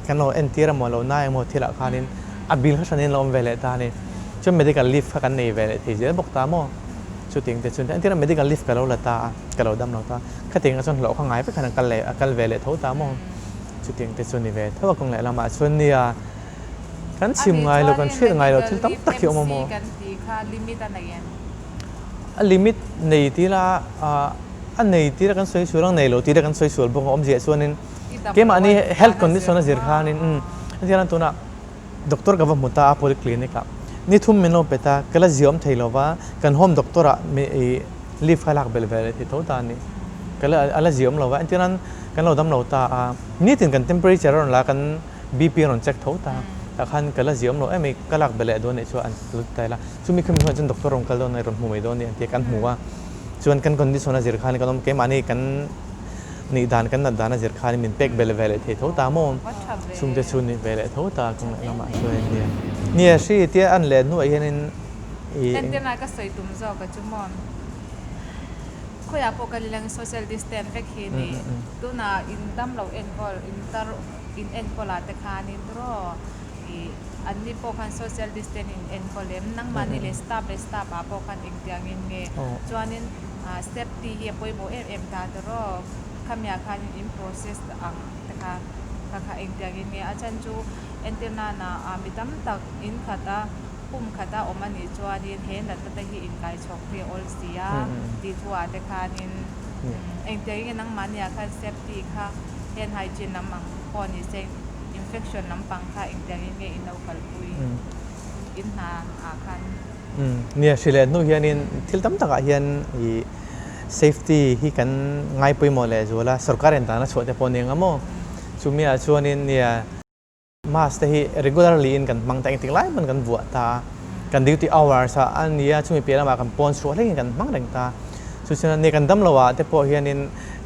kan lo entir emaw lo na emaw thil ah khanin a bill kha hranin a lo awm ve leh ta a ni chuan medical leave kha kan nei ve leh thei zel bawk ta maw chutiang te chuan entir nan medical leave ka lo la ta a ka lo dam lo ta. Khatiang ah chuan hlawh kha ngai vek khan an kal leh a kal ve leh tho ta maw? Chutiang te chu ni ve tho a kawng leh lamah chuan nia kan chhim ngai lo kan hriat ngai lo thil tam tak hi a awm a maw? A limit nei ti la a nei ti la kan sawi sual ang nei lo ti la kan sawi sual bawk a awmzia chuanin keimahni health condition a zir khanin hetiang tunah Doctor ka va hmu ta a polyclinic ah ni thum min lo pe ta, ka la ziawm thei lo va, kan home doctor ah mi i leave kha lak belh ve leh thei tho ta a ni. Ka la a la ziawm lo va, entirnan kan lo dam lo ta a, nitin kan temperature a rawn la a, kan BP a rawn check tho ta. Tah khan ka la ziawm lo em mai, ka lak belh leh dawn nih chu an lut ta ila. Chumi khami hunah chuan doctor rawn kal dawn a, rawn hmu mai dawn a ni an ti a, kan hmu a. Chuan kan condition a zir khan kan awm, keimahni kan nih dan, kan nat dan a zir khan min pek belh ve leh thei tho ta maw? Chungte chu ni ve leh tho ta kawng leh lamah chuan nia. Nia hri tia an leh hnuah hianin i. Entirna ka sawi tum zawk a chu maw? Khawiah pawh kan leng social distance vek hi ni. Tunah in dam lo enkawl, in tar in enkawl ah te khanin turaw i anni pawh khan social distance in enkawl em? Nangmahni leh staff leh staff ah pawh khan engtiangin nge? Chuanin safety hi a pawimawh em em ta turaw? Khamiah khanin in process ang te kha kha kha engtiangin nge? A chhan chu entir nana mi tam tak in khat a pum khat a awm a nih chuanin he natna te hi inkaichhawk hi a awl si a tih thu ah te khanin engtiangin nge nangmahni ah khan safety kha Hen hygiene lam ang pawh ni se infection lampang kha engtiangin nge in lo kalpui in hna ah khan. Nia, hri leh hnu hianin thil tam takah hian i safety hi kan ngai pawimawh leh zual a, sorkar in dan a chhuah te pawh ni ang a maw? Chumi ah chuanin nia mask te hi regularly in kan hmang ta engtik lai pawn kan vuah ta a, kan duty hours ah a nia chumi piah lamah kan pawn chhuah hlekin kan hmang reng ta. Chu chuan nia kan damlo ah te pawh hianin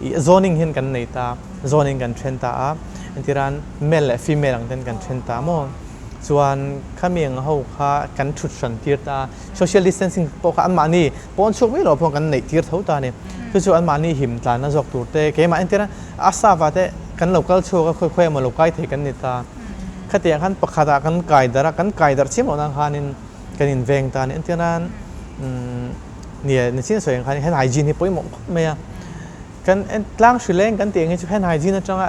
ih zoning hian kan nei ta, zone in kan then ta a, entirhan male leh female ang ten kan then ta maw? Chuan khami ang ho kha kan thut hran tir ta a, social distancing pawh kha anmahni pawn chhuak mai loh pawh kan neih tir tho ta a ni. Chu chu anmahni him tlanna zawk tur te keimah entirhan a staff ah te kan lo kal chhuak a khawi khawi emaw lo kai thei kan ni ta. Khatiang khan pakhat ah kan kai darh a, kan kai darh chiam loh nan khanin kan inveng ta a ni. Entirnan nia nichin sawi ang khan hand hygiene hi pawimawh khawp mai a. Kan tlang hri leng kan tih ang hi chu hand hygiene atanga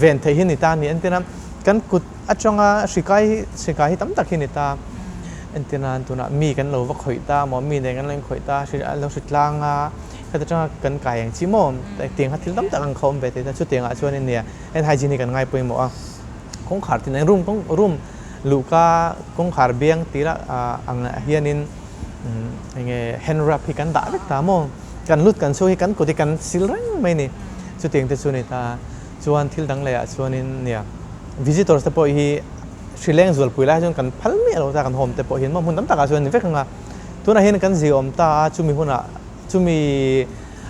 ven theih hi ni ta a ni. Entirnan kan kut atanga hri kai hi hri kai hi tam tak hi ni ta. Entirnan tunah mi kan lo va khawih ta maw mi nen kan lo inkhawih ta hri a lo hri tlang a. Heta tanga kan kai ang chi maw? Tiang kha thil tam tak ang kha awm ve thei ta. Chutiangah chuan nia hand hygiene hi kan ngai pawimawh a. Kawngkhar tin ang room kawng room luhka kawngkhar biang tira ang hianin enge hand wrap hi kan dah vek ta maw? Kan lut kan chhuak hi kan kut hi kan sil reng mai ni. Chutiang te chu ni ta. Chuan thil dang lehah chuanin nia visitors te pawh hi hrileng zualpui lai chuan kan phal miah lo ta kan home te pawh hian maw hmun tam takah chuan ni vek ang a. Tunah hian kan ziawm ta a chumi hunah Chumi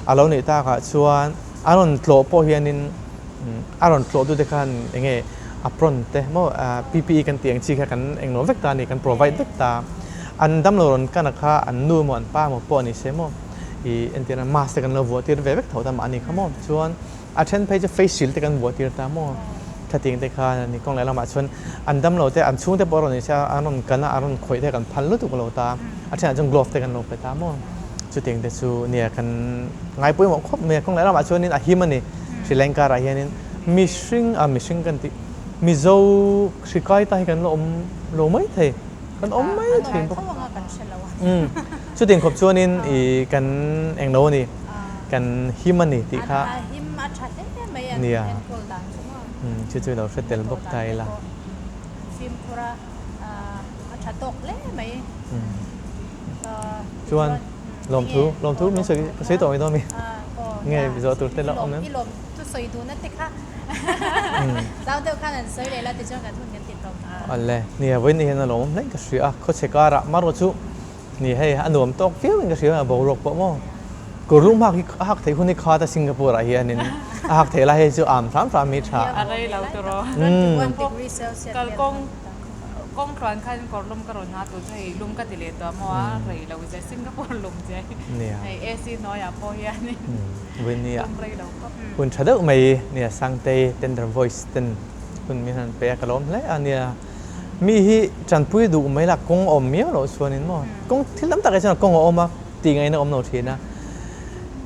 a lo neih takah chuan a rawn tlawh pawh hianin a rawn tlawh tute khan eng nge apron te maw PPE kan tih ang chi kha kan englo vek ta a ni, kan provide vek ta. An damlo rawn kan a kha an nu emaw an pa emaw pawh a ni se maw ih entirna mask te kan lo vuah tir ve vek tho ta mahni kha maw. Chuan A then phei chu face shield te kan buah tir ta maw? Khatiang te khan a ni. Kawng leh lamah chuan an damlo te, an chhungte pawh a rawn inhria a, an rawn kan a, an rawn khawih te kan phal lutuk lo ta. A thenah chuan glove te kan lo pe ta maw? Chutiang te chu nia kan ngai pawimawh khawp mai a. Kawng leh lamah chuanin a him a ni. Sri Lanka ah hianin mihring, a mihring kan tih, Mizo hri kai ta hi kan la awm lo mai thei. Kan awm mai thei bawk. Chutiang khawp chuanin i kan englo a ni. Kan him a ni tih kha. A him a tha hle mai an enkawl dan chu maw. Chu chu i lo hre tel bawk ta ila. Fimkhur a a tha tawk hle mai. Chuan lawmthu lawmthu min sawi ka sawi tawh mai dawn mi. Nge zawh tur te la awm em? I lawm thu sawi duhna te kha zau deuh khan an sawi leh la tichuan kan hun kan ti tawp. Awle nia vawiin ni hian a lawmawm hle ka hria a khawchhe karah marawh chu Ni hei a nuam tawk viau in ka hria a boruak pawh maw. Kawr lum hak hi a hak theih hun hi khat a Singapore ah hianin a hak theih lai hei chu am hram hram hi tha. A rei lo tur aw. Kal kawng kawng tluan khan kawr lum ka rawn ha tur chu hei lum ka ti leh tawh maw a rei lo che Singapore lum che hei AC hnuaiah pawh hianin lum rei lo khawp. Hun tha deuh mai nia Sangtei tender voice ten hun min han pe a ka lawm hle a nia. Mi hi tanpui duh mai la kawng a awm miau loh chuanin maw kawng thil tam takah chuan kawng a awm a tih ngaihna awm lo thin a.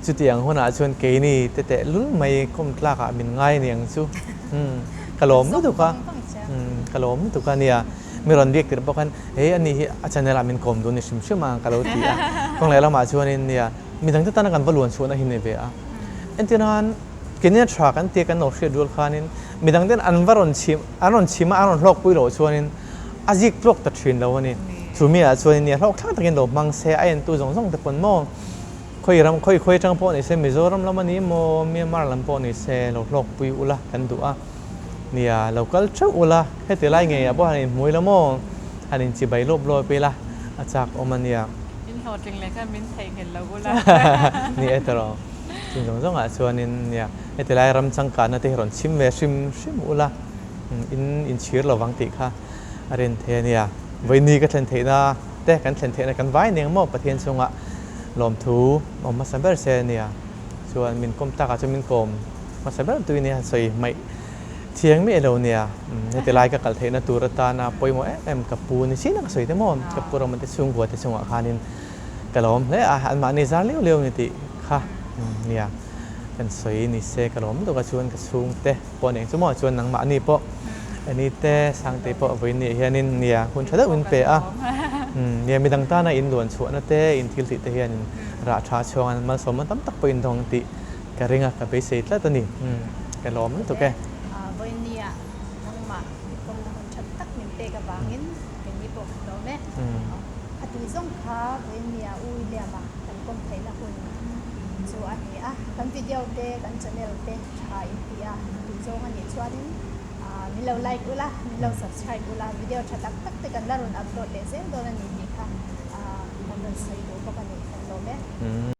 Chutiang hunah chuan keini te teh lul mai kawm tlakah min ngai aniang chu umm ka lawm lutuk a umm ka lawm lutuk a nia. Mi rawn biak tirh bawk khan he ani hi a channel ah min kawm duh ni hrim hrim a ka lo ti a. Kawng leh lamah chuanin nia midang te tana kan va luan chhuahna hi ni ve a. Entirnan Kenya tha kan tia kan lo hriat rual khanin midang ten an va rawn chhim an rawn chhim a an rawn hlawkpui loh chuanin a zik tluak ta thin lo a ni. Chumi ah chuanin nia hlawk thlak takin lo hmang se a entu zawng zawng te pawn maw khawi ram khawi khawi atang pawh ni se Mizoram lam a ni maw Myanmar lam pawh ni se lo hlawkpui ula kan duh a. Nia, lo kal theuh ula, heti lai ngeiah pawh han inhmui la maw? Han inchibai lawp lawp ila, a chak awm a nia. In hlawhtling leh khan min theihnghilh lo ula. Ni e tawrh. Chung zawng zawngah chuanin nia, heti lai ram changkanna te hi rawn chim ve hrim hrim ula, in inchhir lo vang tih kha a rin thei a nia. Vawiini ka thlen theihna te, kan thlen theihna kan vai aniang maw Pathian chungah lawmthu awm hmasa ber se a nia. Chuan min kawm takah chuan min kawm hmasa ber tuin i han sawi hmaih thiang miah lo nia. Heti lai ka kal theihna tur atana pawimawh em em ka pu ni chin a ka sawi te maw? Ka pu Rama te chhungkua te chungah khanin ka lawm hle a, anmahni zar liau liau ni tih kha nia kan sawi ni se ka lawm lutuk a chuan ka chhungte pawh nen chu maw chuan nangmahni pawh Annie te Sangtei pawh vawiin nih hianin nia hun tha deuhin pe a, nia midang tana in luan chhuahna te in thil tih te hianin rah tha chhuang an malsawmna tam tak pawh in dawng tih ka ring a, ka beisei tlat a ni. Ka lawm lutuk e. Vawiin nia nangmah i pawmna hun tha tak min pek avangin keini pawh kan lawm e. Khati zawng kha vawiin nia U William-a kan pawm theihna hun chu a ni a. Kan video te, kan channel te tha in ti a, duhzawng a nih chuanin min lo like ula, min lo subscribe ula, video tha tak tak te kan la rawn upload leh zel dawn a ni tih.